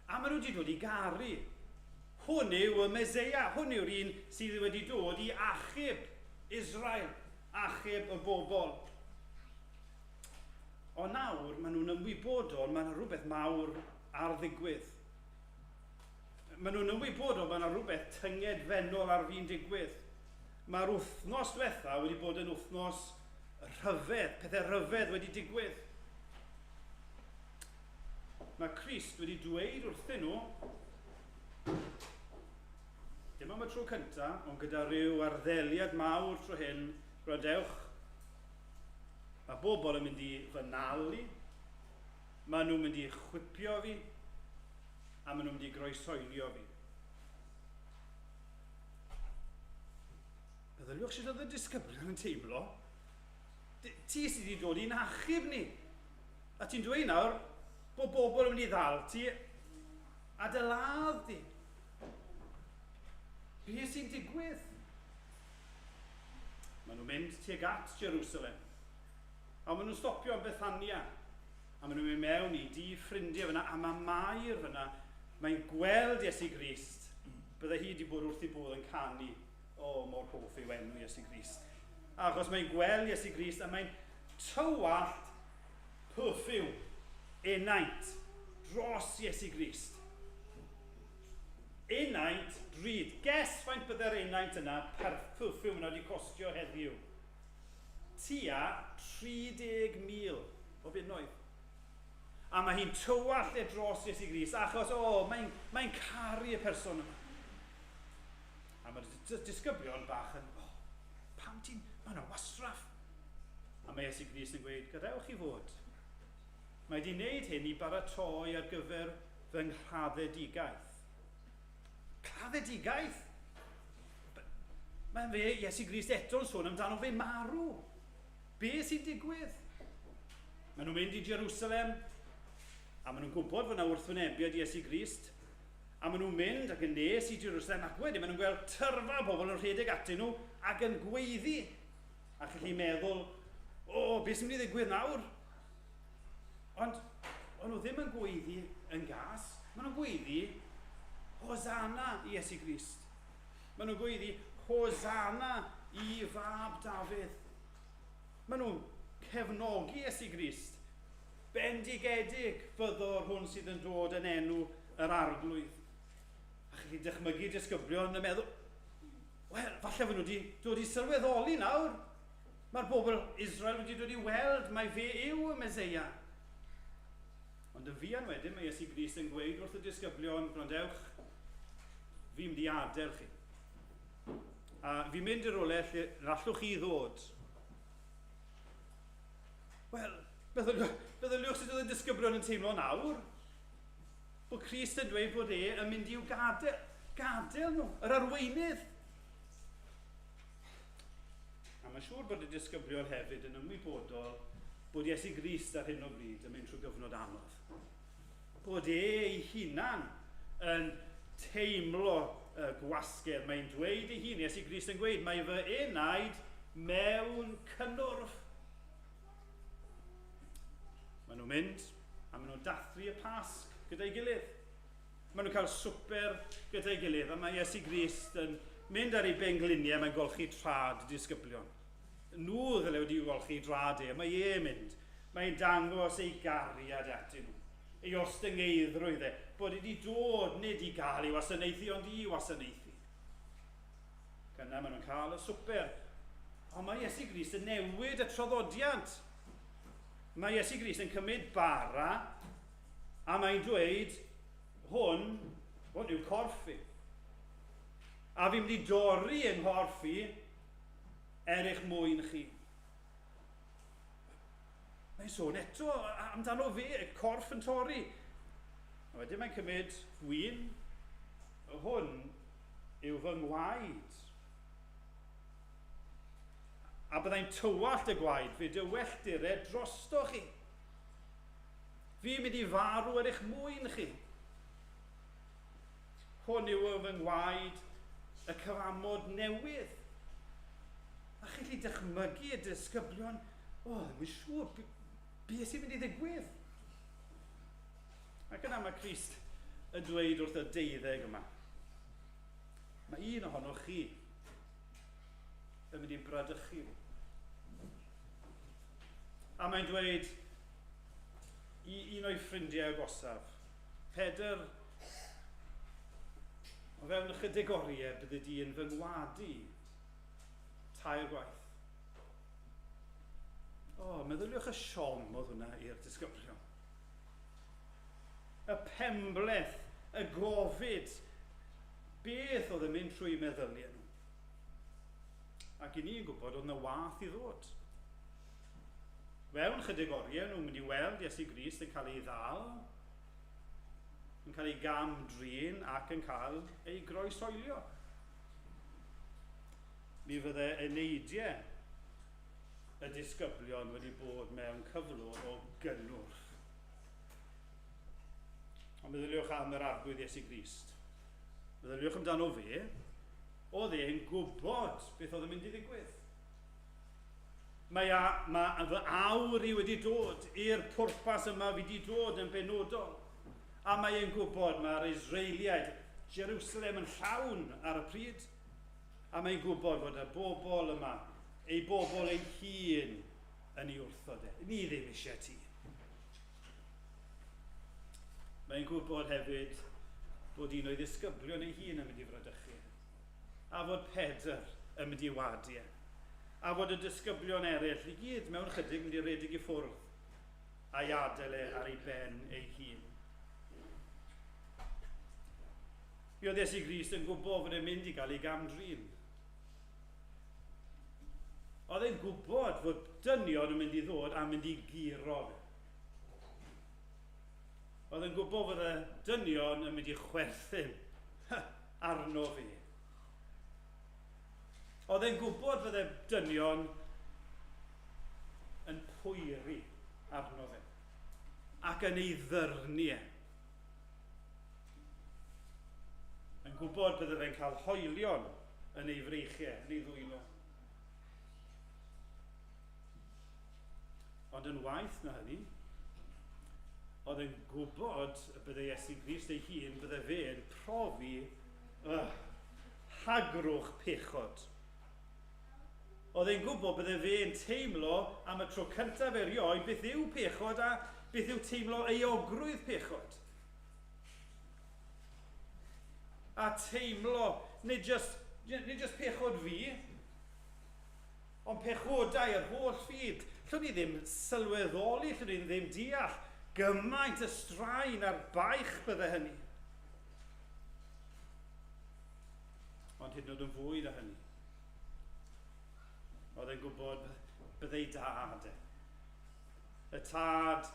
a maen nhw wedi dod i garu. Hwn yw y Meseia, hwn yw'r un sydd wedi dod i achub Israel, achub y bobl. Ond nawr, maen nhw'n ymwybodol, mae yna rhywbeth mawr ar ddigwydd. Maen nhw'n ymwybodol, mae yna rhywbeth tyngedfennol ar fin digwydd. Mae'r wythnos diwetha wedi bod yn wythnos rhyfedd, pethau rhyfedd wedi digwydd. Mae Crist wedi dweud wrthyn nhw, dim am y tro cyntaf, ond gyda rhyw arddeliad mawr tro hyn, gwrandewch, mae bobl yn mynd i fy nal i, maen nhw'n mynd i chwipio fi, a maen nhw'n mynd i groeshoelio fi. Meddyliwch sut oedd y disgyblion yn teimlo. Ti sydd wedi dod i'n achub ni. A ti'n dweud nawr bod bobl yn mynd i ddal ti a dy ladd di. Be sy'n digwydd? Maen nhw'n mynd tuag at Jerusalem. A maen nhw'n stopio yn Bethania. A maen nhw'n mynd mewn i dŷ ffrindiau fyna, a mae Mair fyna. Mae'n gweld Iesu Grist. Bydde hi wedi bod wrth ei bodd yn canu. O, mor hoff yw enw Iesu Grist. Achos mae'n gweld Iesu Grist a mae'n tywallt perfume, enaint, dros Iesu Grist. Enaint drud. Guess faint bydde'r enaint yna, perfume yna wedi costio heddiw? Tua 30,000 o bunnoedd. A mae hi'n tywallt e dros Iesu Grist, achos, o, mae'n mae caru y person yma. A mae'r disgyblion bach yn, o, pam ti'n, mae yna wastraff. A mae Iesu Grist yn gweud, gadewch i fod. Mae wedi wneud hyn i baratoi ar gyfer fy nghladdedigaeth. Claddedigaeth? Mae'n fe, Iesu Grist eto'n sôn amdano fe marw. Be sy'n digwydd? Maen nhw'n mynd i Jerusalem, a maen nhw'n gwybod fod yna wrthwynebiad Iesu Grist, a maen nhw'n mynd ac yn nes i Jerusalem, ac wedyn maen nhw'n gweld tyrfa o bobl yn rhedeg atyn nhw ac yn gweiddi. A chi'n gallu meddwl, o, beth sy'n mynd i ddigwydd nawr? Ond o'n nhw ddim yn gweiddi yn gas, maen nhw'n gweiddi Hosanna i Iesu Grist. Maen nhw'n gweiddi Hosanna i fab Dafydd. Maen nhw'n cefnogi Iesu Grist. Bendigedig fyddo'r hwn sydd yn dod yn enw yr Arglwydd. A chi'n dychmygu disgyblion yn meddwl, wel, falle fod nhw wedi dod i sylweddoli nawr. Mae'r bobl Israel wedi dod i weld mai fe yw y Meseia. Ond yn fuan wedyn mae Iesu Grist yn gweud wrth y disgyblion, gwrandewch, fi'n mynd i adael chi. A fi'n mynd i rywle lle allwch chi ddod. Wel, meddyliwch sut oedd y disgyblion yn teimlo nawr. Bod Crist yn dweud bod e yn mynd i'w gadael, gadael nhw, yr arweinydd. A mae'n siŵr bod y disgyblion hefyd yn ymwybodol bod Iesu Grist ar hyn o bryd yn mynd trwy gyfnod anodd. Bod e ei hunan yn teimlo y gwasgedd. Mae'n dweud ei hun, Iesu Grist yn gweud, mae fy enaid mewn cynnwrf. Maen nhw'n mynd a maen nhw'n dathlu y Pasg gyda'i gilydd. Maen nhw'n cael swper gyda'i gilydd, a mae Iesu Grist yn mynd ar ei bengliniau, mae'n golchi trad y disgyblion. Nhw ddyle wedi golchi drad e, mae e'n mynd. Mae'n dangos ei gariad atyn nhw, ei ostyngeiddrwydd e, bod wedi dod nid i gael ei wasanaethu, ond i wasanaethu. Gyna maen nhw'n cael y swper. Ond mae Iesu Grist yn newid y traddodiad. Mae Iesu Grist yn cymryd bara a mae'n dweud, hwn yw corff fi. A fi'n mynd i dorri yng nghorff i er eich mwyn chi. Mae'n sôn eto amdano fe, y corff yn torri. A wedyn mae'n cymryd gwin. Hwn yw fy ngwaed. A byddai'n tywallt y gwaed fe dywelltir e drosto chi. Fi'n mynd i farw er eich mwyn chi. Hwn yw fy ngwaed y cyfamod newydd. A chi'n gallu dychmygu y disgyblion, o, oh, ddim yn siŵr, beth sy'n mynd i ddigwydd? Ac yna mae Crist yn dweud wrth y deuddeg yma, mae un ohonoch chi yn mynd i bradychu fi. A mae'n dweud i un o'i ffrindiau agosaf, Pedr, o fewn ychydig oriau bydde di yn fy ngwadu tair gwaith. O, oh, meddyliwch y siom oedd hwnna i'r disgyblion. Y pembleth, y gofid, beth oedd yn mynd trwy meddyliau nhw. Ac i ni'n gwybod oedd yna wath i ddod. Fewn chydig oriau nhw'n mynd i weld Iesu Grist yn cael ei ddal, yn cael ei gam drin ac yn cael ei groesoelio. Mi fydde eneidiau y disgyblion wedi bod mewn cyflwr o gynnwrf. Ond meddyliwch am yr arglwydd Iesu Grist. Meddyliwch amdano fe, oedd e'n gwybod beth oedd yn mynd i ddigwydd. Mae, a, mae fy awr i wedi dod i'r pwrpas yma fi wedi dod yn benodol. A mae e'n gwybod mae'r Israeliaid, Jerusalem yn llawn ar y pryd. A mae'n gwybod fod y bobl yma, ei bobl ei hun yn ei wrthod e. Ni ddim eisiau ti. Mae'n gwybod hefyd bod un o'i ddisgyblion ei hun yn mynd i fradychu, a fod Pedr yn mynd i wadu e, a fod y disgyblion eraill i gyd mewn chydig mynd i redeg i ffwrdd a'i adael e ar ei ben ei hun. Mi oedd Iesu Grist yn gwybod fod e'n mynd i gael ei gamdrin. Oedd e'n gwybod fod dynion yn mynd i ddod a mynd i guro fe. Oedd yn gwybod fod y dynion yn mynd i chwerthin arno fi. Oedd e'n gwybod fod y dynion yn poeri arno fe ac yn ei ddyrnu e. Yn gwybod bydde fe'n cael hoelion yn ei freichiau, yn ei ddwylo. Ond yn waeth na hynny, oedd yn gwybod y bydde Iesu Grist ei hun, bydde fe'n profi hagrwch pechod. Oedd e'n gwybod bydde fe'n teimlo am y tro cyntaf erioed beth yw pechod a beth yw teimlo euogrwydd pechod. A teimlo, nid just, nid just pechod fi, Ond pechodau yr holl fyd. Llwn ni ddim sylweddoli, llwn ni ddim deall gymaint y straen a'r baich bydde hynny. Ond hyd yn oed yn fwy na hynny. Oedd e'n gwybod bydde ei dad e. Y tad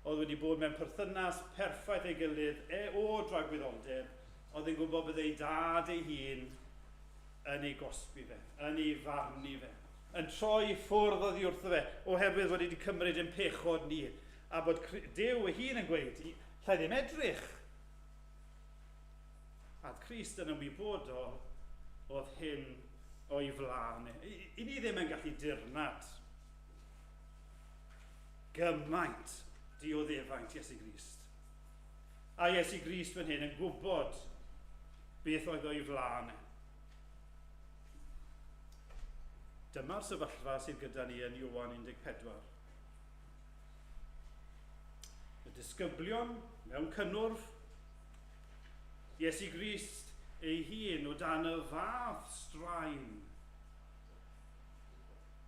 oedd wedi bod mewn perthynas perffaith ei gilydd e o dragwyddoldeb, oedd e'n gwybod bydde ei dad ei hun yn ei gosbi fe, yn ei farnu fe, yn troi ffwrdd oddi wrtho fe, oherwydd fod wedi cymryd ein pechod ni, a bod Duw ei hun yn gweud, llai ddim edrych. A Crist yn ymwybodol oedd hyn o'i flaen. E. I, I ni ddim yn gallu dirnad gymaint dioddefaint Iesu Grist. A Iesu Grist fan hyn yn gwybod beth oedd o'i flaen e. Dyma'r sefyllfa sydd gyda ni yn Ioan 14. Y disgyblion mewn cynnwrf, Iesu Grist ei hun o dan y fath straen.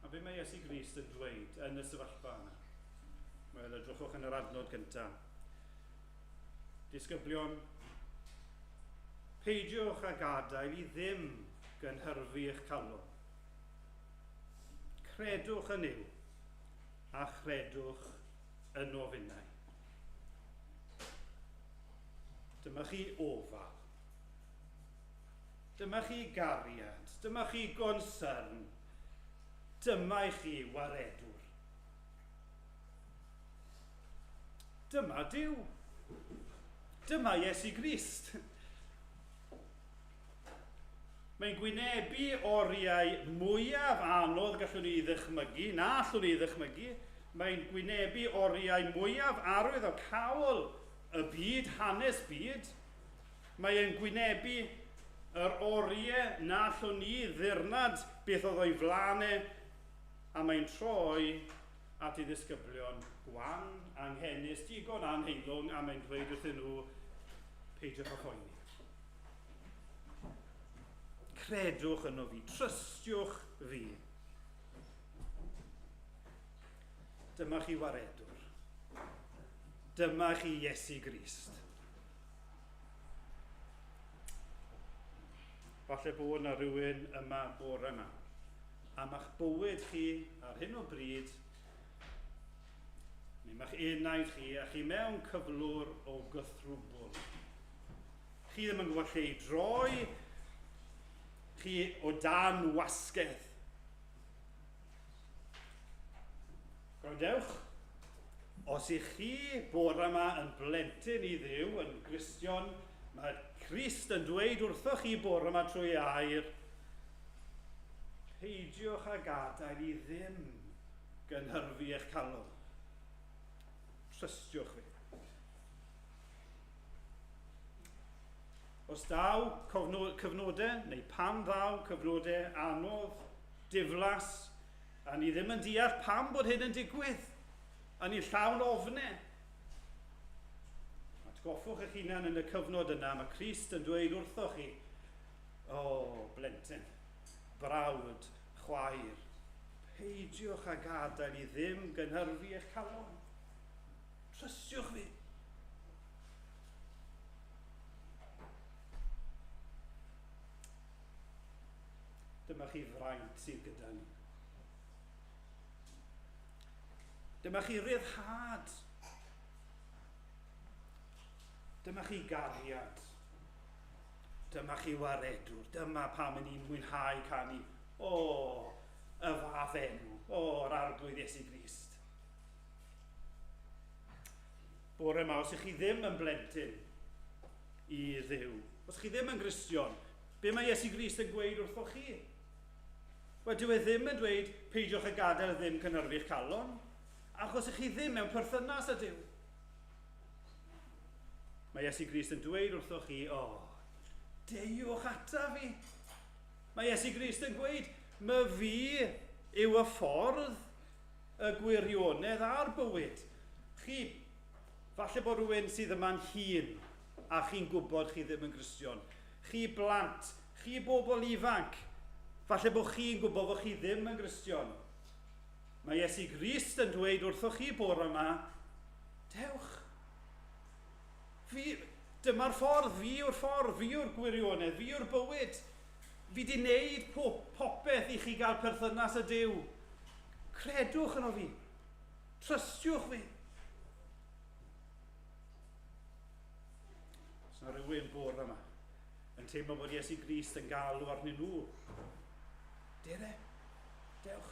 A be mae Iesu Grist yn dweud yn y sefyllfa yna? Wel, edrychwch yn yr adnod gyntaf. Disgyblion, Peidiwch â gadael i ddim gynhyrfu eich calon. Credwch yn Nuw, a chredwch yno finnau. Dyma chi ofal. Dyma chi gariad. Dyma chi gonsyrn. Dyma i chi waredwr. Dyma Duw. Dyma Iesu Grist. Mae'n gwynebu oriau mwyaf anodd gallwn ni ddychmygu, na allwn ni ddychmygu. Mae'n gwynebu oriau mwyaf arwyddocaol y byd, hanes byd. Mae e'n gwynebu yr oriau na allwn ni ddirnad beth oedd o'i flaen e, a mae'n troi at ei ddisgyblion gwan, anghenus, digon anheilwng, a mae'n dweud wrthyn nhw, peidiwch â phoeni. Credwch yno fi, trystiwch fi. Dyma chi waredwr. Dyma chi Iesu Grist. Falle bod yna rhywun yma bore yma. A ma'ch bywyd chi ar hyn o bryd, neu ma'ch enaid chi, a chi mewn cyflwr o gythrwbl. Chi ddim yn gwybod lle i droi, chi o dan wasgedd. Gwrandewch, os ych chi bore yma yn blentyn i Dduw, yn Gristion, mae Crist yn dweud wrthoch chi bore yma trwy air, peidiwch â gadael i ddim gynhyrfu eich calon. Trystiwch fi. Os daw cyfnodau, neu pan ddaw cyfnodau anodd, diflas, A ni ddim yn deall pam bod hyn yn digwydd. A ni'n llawn ofne. Atgoffwch eich hunan yn y cyfnod yna, mae Crist yn dweud wrthoch chi, o, oh, blentyn, brawd, chwaer, peidiwch â gadael i ddim gynhyrfu eich calon. Trystiwch fi. Dyma chi fraint sydd gyda ni. Dyma chi ryddhad. Dyma chi gariad. Dyma chi waredwr. Dyma pam yn ni'n mwynhau canu. O, y fath enw. O, yr arglwydd Iesu Grist. Bore yma, os ych chi ddim yn blentyn i Dduw, os chi ddim yn Gristion, Be mae Iesu Grist yn gweud wrthoch chi? Wel, dyw e ddim yn dweud peidiwch â gadael ddim cynhyrfu'ch calon, achos ych chi ddim mewn perthynas â Duw. Mae Iesu Grist yn dweud wrthoch chi, o, oh, deuwch ata fi. Mae Iesu Grist yn gweud, my fi yw y ffordd, y gwirionedd a'r bywyd. Chi, falle bod rhywun sydd yma'n hun a chi'n gwybod chi ddim yn Gristion. Chi blant, chi bobl ifanc, falle bod chi'n gwybod fod chi ddim yn Gristion. Mae Iesu Grist yn dweud wrthoch chi bore yma, dewch. Fi, dyma'r ffordd, fi yw'r ffordd, fi yw'r gwirionedd, fi yw'r bywyd. Fi di wneud popeth i chi gael perthynas â Duw. Credwch yno fi. Trystiwch fi. Os yna rhywun bore yma yn teimlo bod Iesu Grist yn galw arnyn nhw, dere, dewch.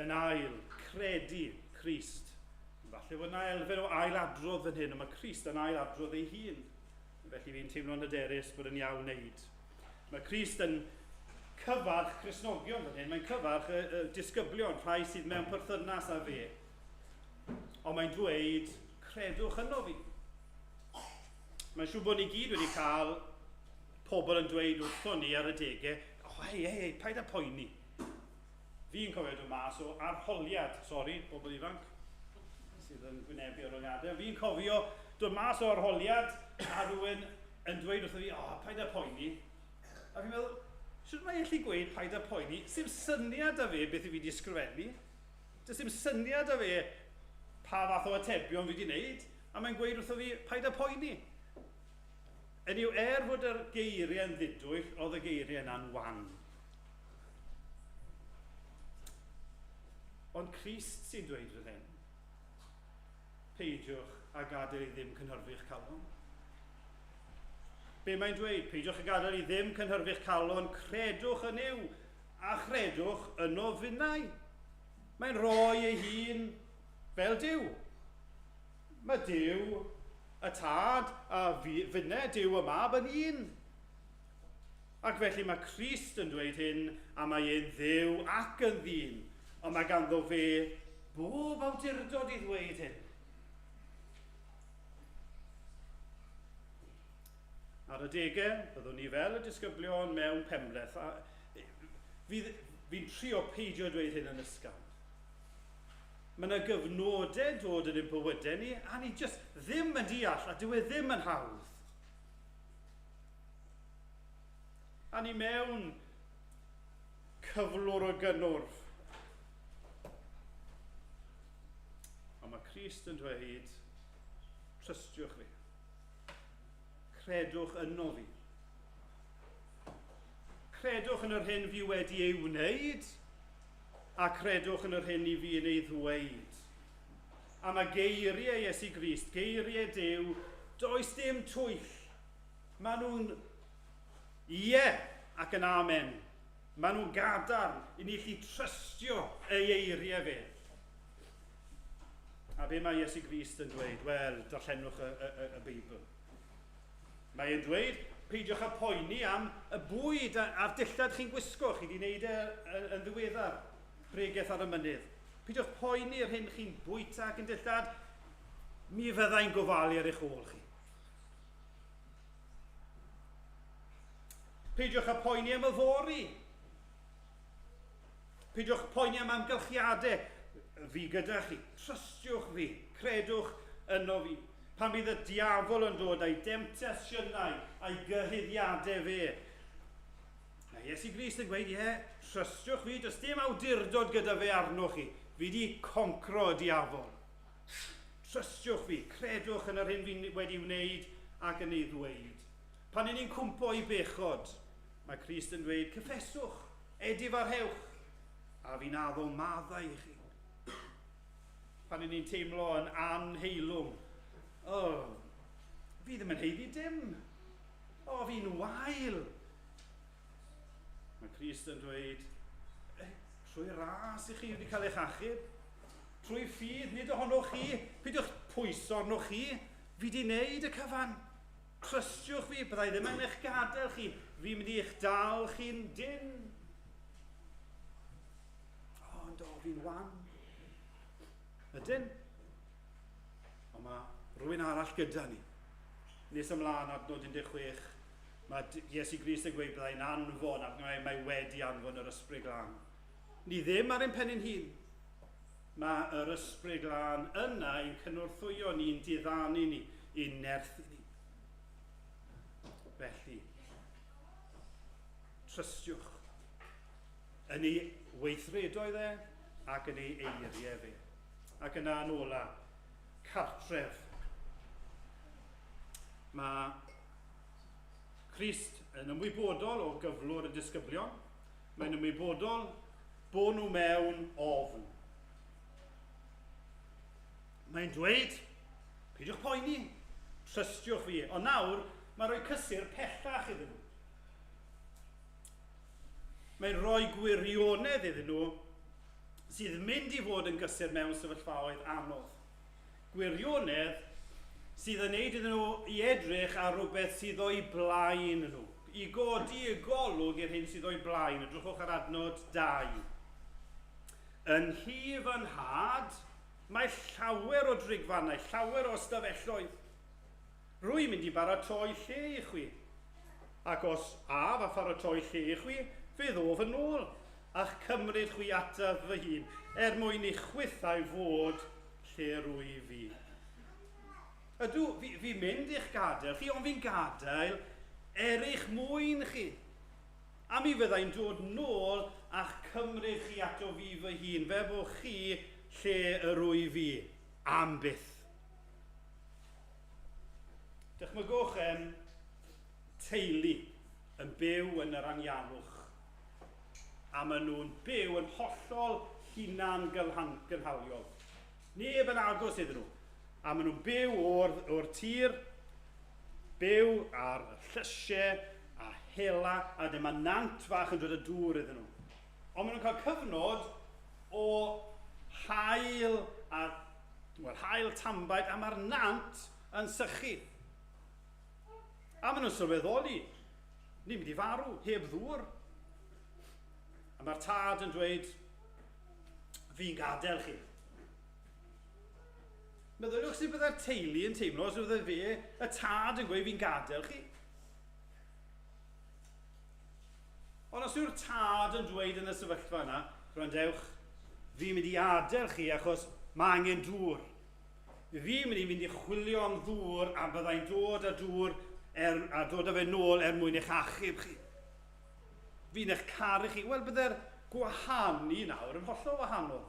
Yn ail, credu Crist. Falle bod yna elfen o ailadrodd fan hyn, ond mae Crist yn ailadrodd ei hun. Felly fi'n teimlo'n hyderus bod yn iawn wneud. Mae Crist yn cyfarch Cristnogion fan hyn, mae'n cyfarch y, y disgyblion, rhai sydd mewn perthynas â fe. Ond mae'n dweud, credwch yno fi. Mae'n siŵr bod ni gyd wedi cael pobl yn dweud wrtho ni ar y degau, oh, hei, hei, hei, paid â poeni. Fi'n cofio dod mas o arholiad, sori, bobl ifanc sydd yn gwynebu arholiadau. Fi'n cofio dod mas o arholiad a rhywun yn dweud wrtho fi, oh, paid â poeni. A fi'n meddwl, sut mae allu gweud paid â poeni? Sim syniad da fe beth i fi wedi sgrifennu. Does dim syniad 'da fe pa fath o atebion fi wedi wneud, a mae'n gweud wrtho fi, paid â poeni. Hynny yw, er fod yr geiriau yn ddidwyll, oedd y geiriau yna'n wan. Ond Crist sy'n dweud fan hyn, peidiwch a gadael i ddim cynhyrfu'ch calon. Be mae'n dweud? Peidiwch a gadael i ddim cynhyrfu'ch calon, credwch yn yw, a chredwch yno finnau. Mae'n rhoi ei hun fel Duw. Mae Duw y Tad a fi, finne, Duw y Mab yn un. Ac felly mae Crist yn dweud hyn, a mae e'n dduw ac yn ddyn, ond mae ganddo fe bob awdurdod i ddweud hyn. Ar adegau, byddwn ni fel y disgyblion mewn penbleth. A fi'n trio peidio dweud hyn yn ysgafn. Mae yna gyfnodau dod yn ein bywydau ni, a ni jyst ddim yn deall, a dyw e ddim yn hawdd. A ni mewn cyflwr o gynnwrf. Ond mae Crist yn dweud, trystiwch fi. Credwch yno fi. Credwch yn yr hyn fi wedi ei wneud, a credwch yn yr hyn i fi yn ei ddweud. A mae geiriau Iesu Grist, geiriau Duw, does dim twyll. Maen nhw'n ie ac yn amen. Maen nhw'n gadarn i ni allu trystio ei eiriau fe. A be mae Iesu Grist yn dweud? Wel, darllenwch y, y, y, y Beibl. Mae e'n dweud, peidiwch â poeni am y bwyd a'r dillad chi'n gwisgo, chi wedi wneud e yn ddiweddar, pregeth ar y mynydd. Peidiwch poeni yr hyn chi'n bwyta ac yn dillad, mi fyddai'n gofalu ar eich ôl chi. Peidiwch â poeni am yfory. Peidiwch poeni am amgylchiadau. Fi gyda chi. Trystiwch fi. Credwch yno fi. Pan bydd y diafol yn dod a'i demtasiynau a'i gyhuddiadau fe. Mae Iesu Grist yn gweud, ie, yeah, trystiwch fi, does dim awdurdod gyda fe arnoch chi. Fi di concro y diafol. Trystiwch fi, credwch yn yr hyn fi wedi wneud ac yn ei ddweud. Pan y'n ni'n cwmpo i bechod, mae Crist yn dweud, cyffeswch, edifarhewch, a fi'n addo maddau i chi. Pan y'n ni'n teimlo yn anheilwng, o, oh, fi ddim yn heiddi dim. O, oh, fi'n wael. Mae Crist yn dweud, e, trwy ras i chi wedi cael eich achub, trwy ffydd, nid ohonoch chi, peidiwch pwyso arnoch chi, fi wedi wneud y cyfan. Trystiwch fi, byddai ddim yn eich gadael chi, fi'n mynd i eich dal chi'n dyn. O, ond o, fi'n wan. Ydyn. Ond mae rhywun arall gyda ni. Nes ymlaen adnod 16, mae Iesu Grist yn gweud byddai'n anfon, ac mae, mae wedi anfon yr Ysbryd Glân. Ni ddim ar ein pen ein hun. Mae yr Ysbryd Glân yna i'n cynorthwyo ni'n diddanu ni, i'n nerthu ni. Felly, trystiwch yn ei weithredoedd e ac yn ei eiriau fe. Ac yna yn ola, cartref. Mae Crist yn ymwybodol o gyflwr y disgyblion. Mae'n ymwybodol bod nhw mewn ofn. Mae'n dweud, peidiwch poeni, trystiwch fi. Ond nawr, mae'n rhoi cysur pellach iddyn nhw. Mae'n rhoi gwirionedd iddyn nhw sydd mynd i fod yn gysur mewn sefyllfaoedd anodd. Gwirionedd sydd yn neud iddyn nhw i edrych ar rhywbeth sydd o'i blaen nhw, i godi y golwg i'r hyn sydd o'i blaen. Edrychwch ar adnod 2. Yn nhŷ fy nhad, mae llawer o drigfannau, llawer o ystafelloedd. Rwy'n mynd i baratoi lle i chwi. Ac os af a pharatoi lle i chwi, fe ddof yn ôl, a'ch cymryd chwi ataf fy hun, er mwyn i chwithau fod lle rwy fi. Ydw, fi, fi mynd i'ch gadael chi, ond fi'n gadael er eich mwyn chi. A mi fyddai'n dod nôl a'ch cymryd chi ato fi fy hun, fe bo chi lle yr wyf fi, am byth. Dychmygwch, um, teulu yn byw yn yr anialwch. A maen nhw'n byw yn hollol hunan gynhaliol. Neb yn agos iddyn nhw. A maen nhw'n byw o'r, or tir, byw ar llysiau a hela, a dyma nant fach yn dod â dŵr iddyn nhw. Ond maen nhw'n cael cyfnod o hael a well, hael tambaid, a mae'r nant yn sychu. A maen nhw'n sylweddoli, ni'n mynd i farw, heb ddŵr. A mae'r tad yn dweud, fi'n gadael chi. Meddyliwch sut byddai'r teulu yn teimlo os bydde fe, y tad yn gweud fi'n gadael chi. Ond os yw'r tad yn dweud yn y sefyllfa yna, gwrandewch, fi'n mynd i adael chi achos mae angen dŵr. Fi'n mynd i fynd i chwilio am ddŵr a byddai'n dod â dŵr er, a dod â fe nôl er mwyn eich achub chi. Fi'n eich caru chi. Wel, byddai'r gwahanu nawr yn hollol wahanol.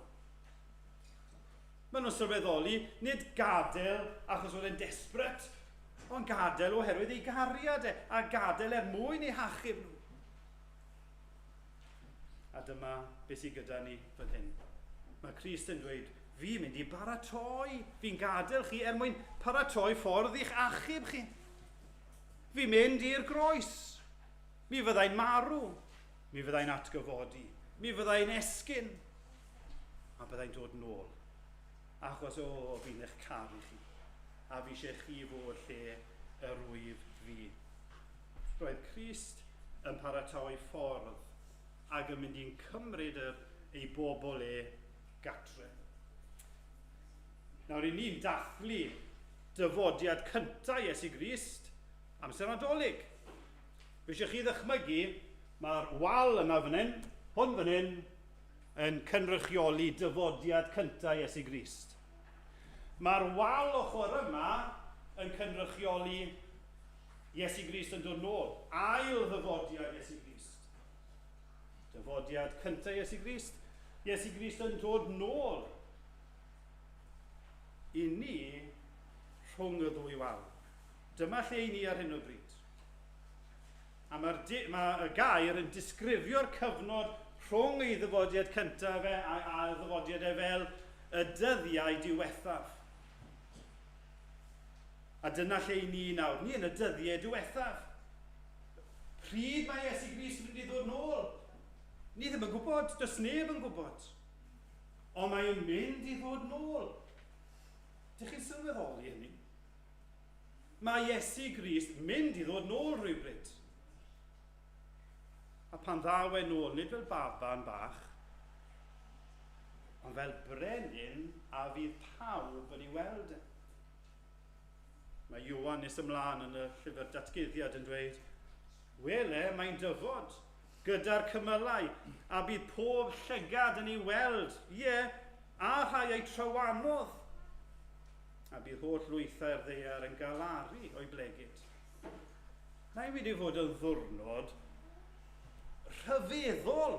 Maen nhw'n sylweddoli, nid gadael achos fod e'n desperate, ond gadael oherwydd ei gariad e, a gadael er mwyn eu hachub nhw. A dyma beth sydd gyda ni fan hyn. Mae Crist yn dweud, fi'n mynd i baratoi, fi'n gadael chi er mwyn paratoi ffordd i'ch achub chi. Fi'n mynd i'r groes. Mi fyddai'n marw. Mi fyddai'n atgyfodi. Mi fyddai'n esgyn. A byddai'n dod nôl. Achos, o, oh, fi'n eich caru chi. A fi eisiau chi fod lle yr wyf fi. Roedd Crist yn paratoi ffordd ac yn mynd i'n cymryd yr, ei bobl e gatre. Nawr, i ni'n dathlu dyfodiad cyntaf Iesu Grist amser Nadolig. Fe eisiau chi ddychmygu, mae'r wal yna fan hyn, hwn fan hyn, yn cynrychioli dyfodiad cyntaf Iesu Grist. Mae'r wal ochr yma yn cynrychioli Iesu Grist yn dod nôl, ail ddyfodiad Iesu Grist. Dyfodiad cyntaf Iesu Grist, Iesu Grist yn dod nôl i ni rhwng y ddwy wal. Dyma lle i ni ar hyn o bryd. A mae'r mae y gair yn disgrifio'r cyfnod rhwng ei ddyfodiad cyntaf e a, a ddyfodiad e fel y dyddiau diwethaf. A dyna lle i ni nawr, ni yn y dyddiau diwethaf. Pryd mae Iesu Grist yn mynd i ddod nôl? Ni ddim yn gwybod, does neb yn gwybod. Ond mae yn mynd i ddod nôl. Dych chi'n sylweddoli hynny? Mae Iesu Grist mynd i ddod nôl rhywbryd. A pan ddaw e nôl, nid fel baban bach, ond fel brenin a fydd pawb yn ei weld e. Mae Ioan nes ymlaen yn y llyfr datguddiad yn dweud, Wele, mae'n dyfod gyda'r cymylau, a bydd pob llygad yn ei weld, ie, a rhai ei trywanodd, a bydd holl lwythau'r ddaear yn galaru o'i blegid. Mae'n mynd i fod yn ddwrnod rhyfeddol.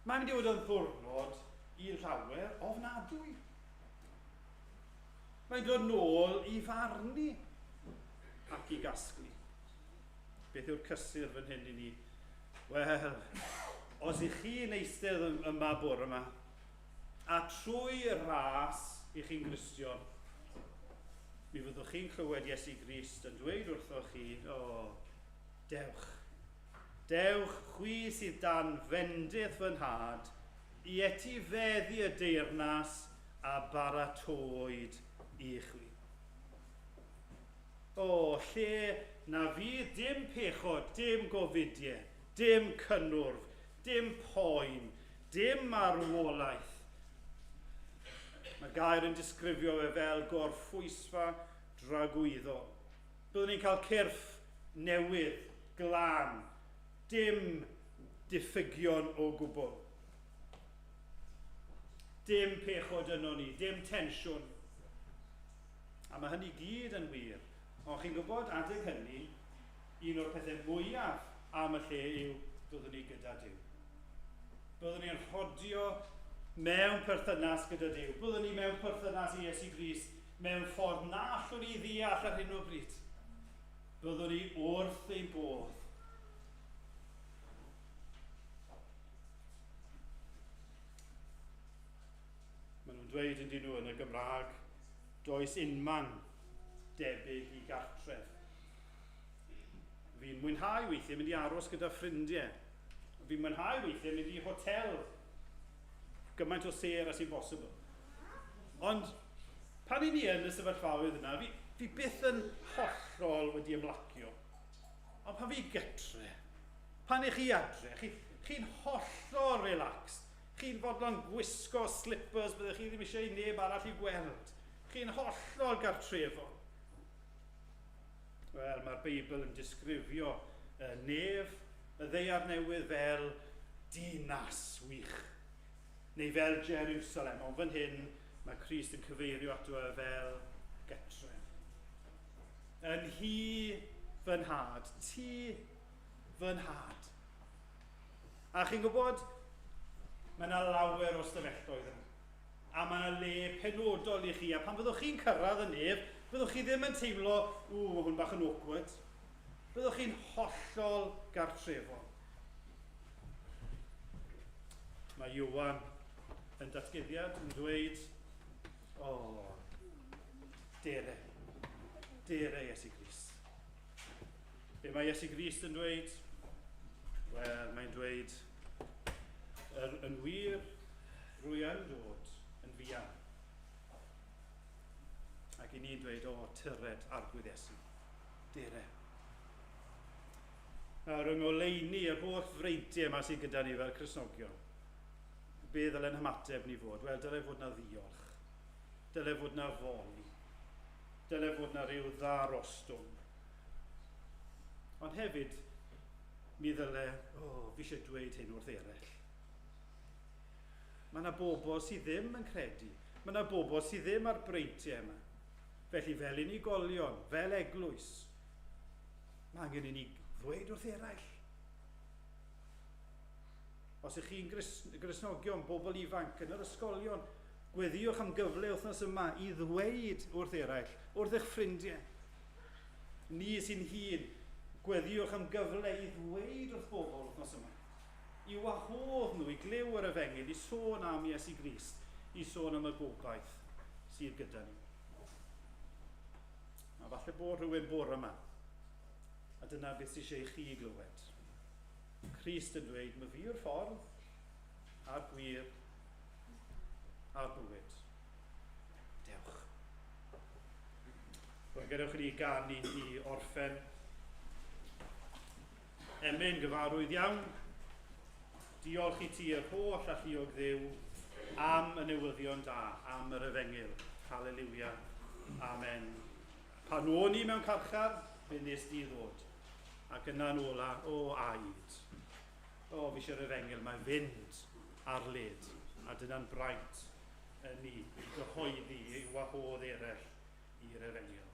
Mae'n mynd i fod yn ddwrnod i lawer ofnadwy. Mae'n dod nôl i farnu ac i gasglu. Beth yw'r cysur fan hyn i ni? Wel, os ych chi'n eistedd yma bore yma, a trwy ras i chi'n Gristion, mi fyddwch chi'n clywed Iesu Grist yn dweud wrthoch chi, o, oh, dewch. Dewch chwi sydd dan fendith fy nhad, i etifeddu y deyrnas a baratowyd i chwi. O, lle na fydd dim pechod, dim gofidie, dim cynnwrf, dim poen, dim marwolaeth. Mae gair yn disgrifio fe fel gorffwysfa dragwyddol. Byddwn ni'n cael cyrff newydd, glân, dim diffygion o gwbl. Dim pechod yno ni, dim tensiwn. A mae hynny gyd yn wir. Ond chi'n gwybod, adeg hynny, un o'r pethau mwyaf am y lle yw byddwn ni gyda Duw. Byddwn ni'n rhodio mewn perthynas gyda Duw. Byddwn ni mewn perthynas i Iesu Grist mewn ffordd na allwn ni ddeall ar hyn o bryd. Byddwn ni wrth ein bodd. Maen nhw'n dweud yn dyn nhw yn y Gymraeg, does unman debyg i gartref. Fi'n mwynhau weithiau mynd i aros gyda ffrindiau. Fi'n mwynhau weithiau mynd i hotel gymaint o sêr as sy'n bosibl. Ond pan i ni yn y sefyllfaoedd yna, fi byth yn hollol wedi ymlacio. Ond pan fi gytre, pan i chi adre, chi'n hollol relaxed. Chi'n fodlon gwisgo slippers byddech chi ddim eisiau i neb arall i gweld. Chi'n hollol gartrefol. Wel, mae'r Beibl yn disgrifio y nef, y ddaear newydd fel dinas wych. Neu fel Jerusalem, ond fan hyn mae Crist yn cyfeirio ato e fel getref. Yn hi fy nhad, ti fy nhad. A chi'n gwybod, mae yna lawer o stafelloedd yna. A mae yna le penodol i chi. A pan fyddwch chi'n cyrraedd y nef, fyddwch chi ddim yn teimlo, ww, mae hwn bach yn awkward. Byddwch chi'n hollol gartrefol. Mae Ioan yn datguddiad yn dweud, o, oh, dere, dere Iesu Grist. Be mae Iesu Grist yn dweud? Wel, mae'n dweud, yn wir, rwy yn dod yn fuan. Ac i ni'n dweud, o, tyred Arglwydd Iesu, dere. Nawr, yng ngoleuni yr holl freintiau yma sydd gyda ni fel Cristnogion, be ddyle'n hymateb ni fod? Wel, dyle fod na ddiolch. Dyle fod na foli. Dyle fod na rhyw ddarostwng. Ond hefyd, mi ddyle, o, oh, fi eisiau dweud hyn wrth eraill. Mae yna bobl sydd ddim yn credu. Mae yna bobl sydd ddim ar breintiau yma. Felly fel unigolion, fel eglwys, mae angen i ni ddweud wrth eraill. Os ych chi'n Gristnogion, bobl ifanc yn yr ysgolion, gweddïwch am gyfle wythnos yma i ddweud wrth eraill, wrth eich ffrindiau. Ni sy'n hun, gweddïwch am gyfle i ddweud wrth bobl wythnos yma. I wahodd nhw i glyw yr efengyl, i sôn am Iesu Grist, i sôn am y gobaith sydd gyda ni. A falle bod rhywun bore yma, a dyna beth sydd eisiau i chi glywed. Crist yn dweud, mae fi yw'r ffordd, a'r gwir, a'r bywyd. Dewch. Wel, gadewch i ni ganu i orffen. Emyn gyfarwydd iawn. Diolch i ti yr holl alluog Dduw am y newyddion da, am yr efengyl. Haleliwia. Amen. Pan o'n i mewn carchar, fe nes di ddod. Ac yna'n ola, o aid. O, fi eisiau'r efengyl, mae fynd ar led. A dyna'n braint yn ni, i gyhoeddi, i wahodd eraill i'r efengyl.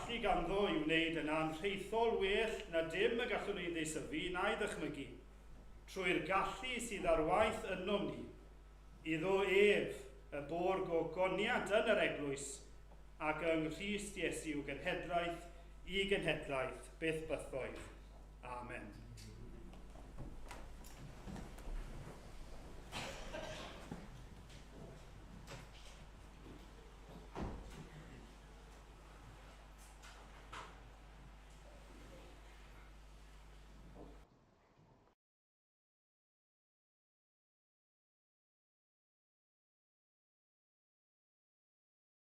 gallu ganddo i wneud yn anrhaethol well na dim y gallwn ei ddeisyfu na'i ddychmygu, trwy'r gallu sydd ar waith ynom ni, iddo ef y bo'r gogoniant yn yr eglwys ac yng Nghrist Iesu o genhedlaeth i genhedlaeth byth bythoedd. Amen.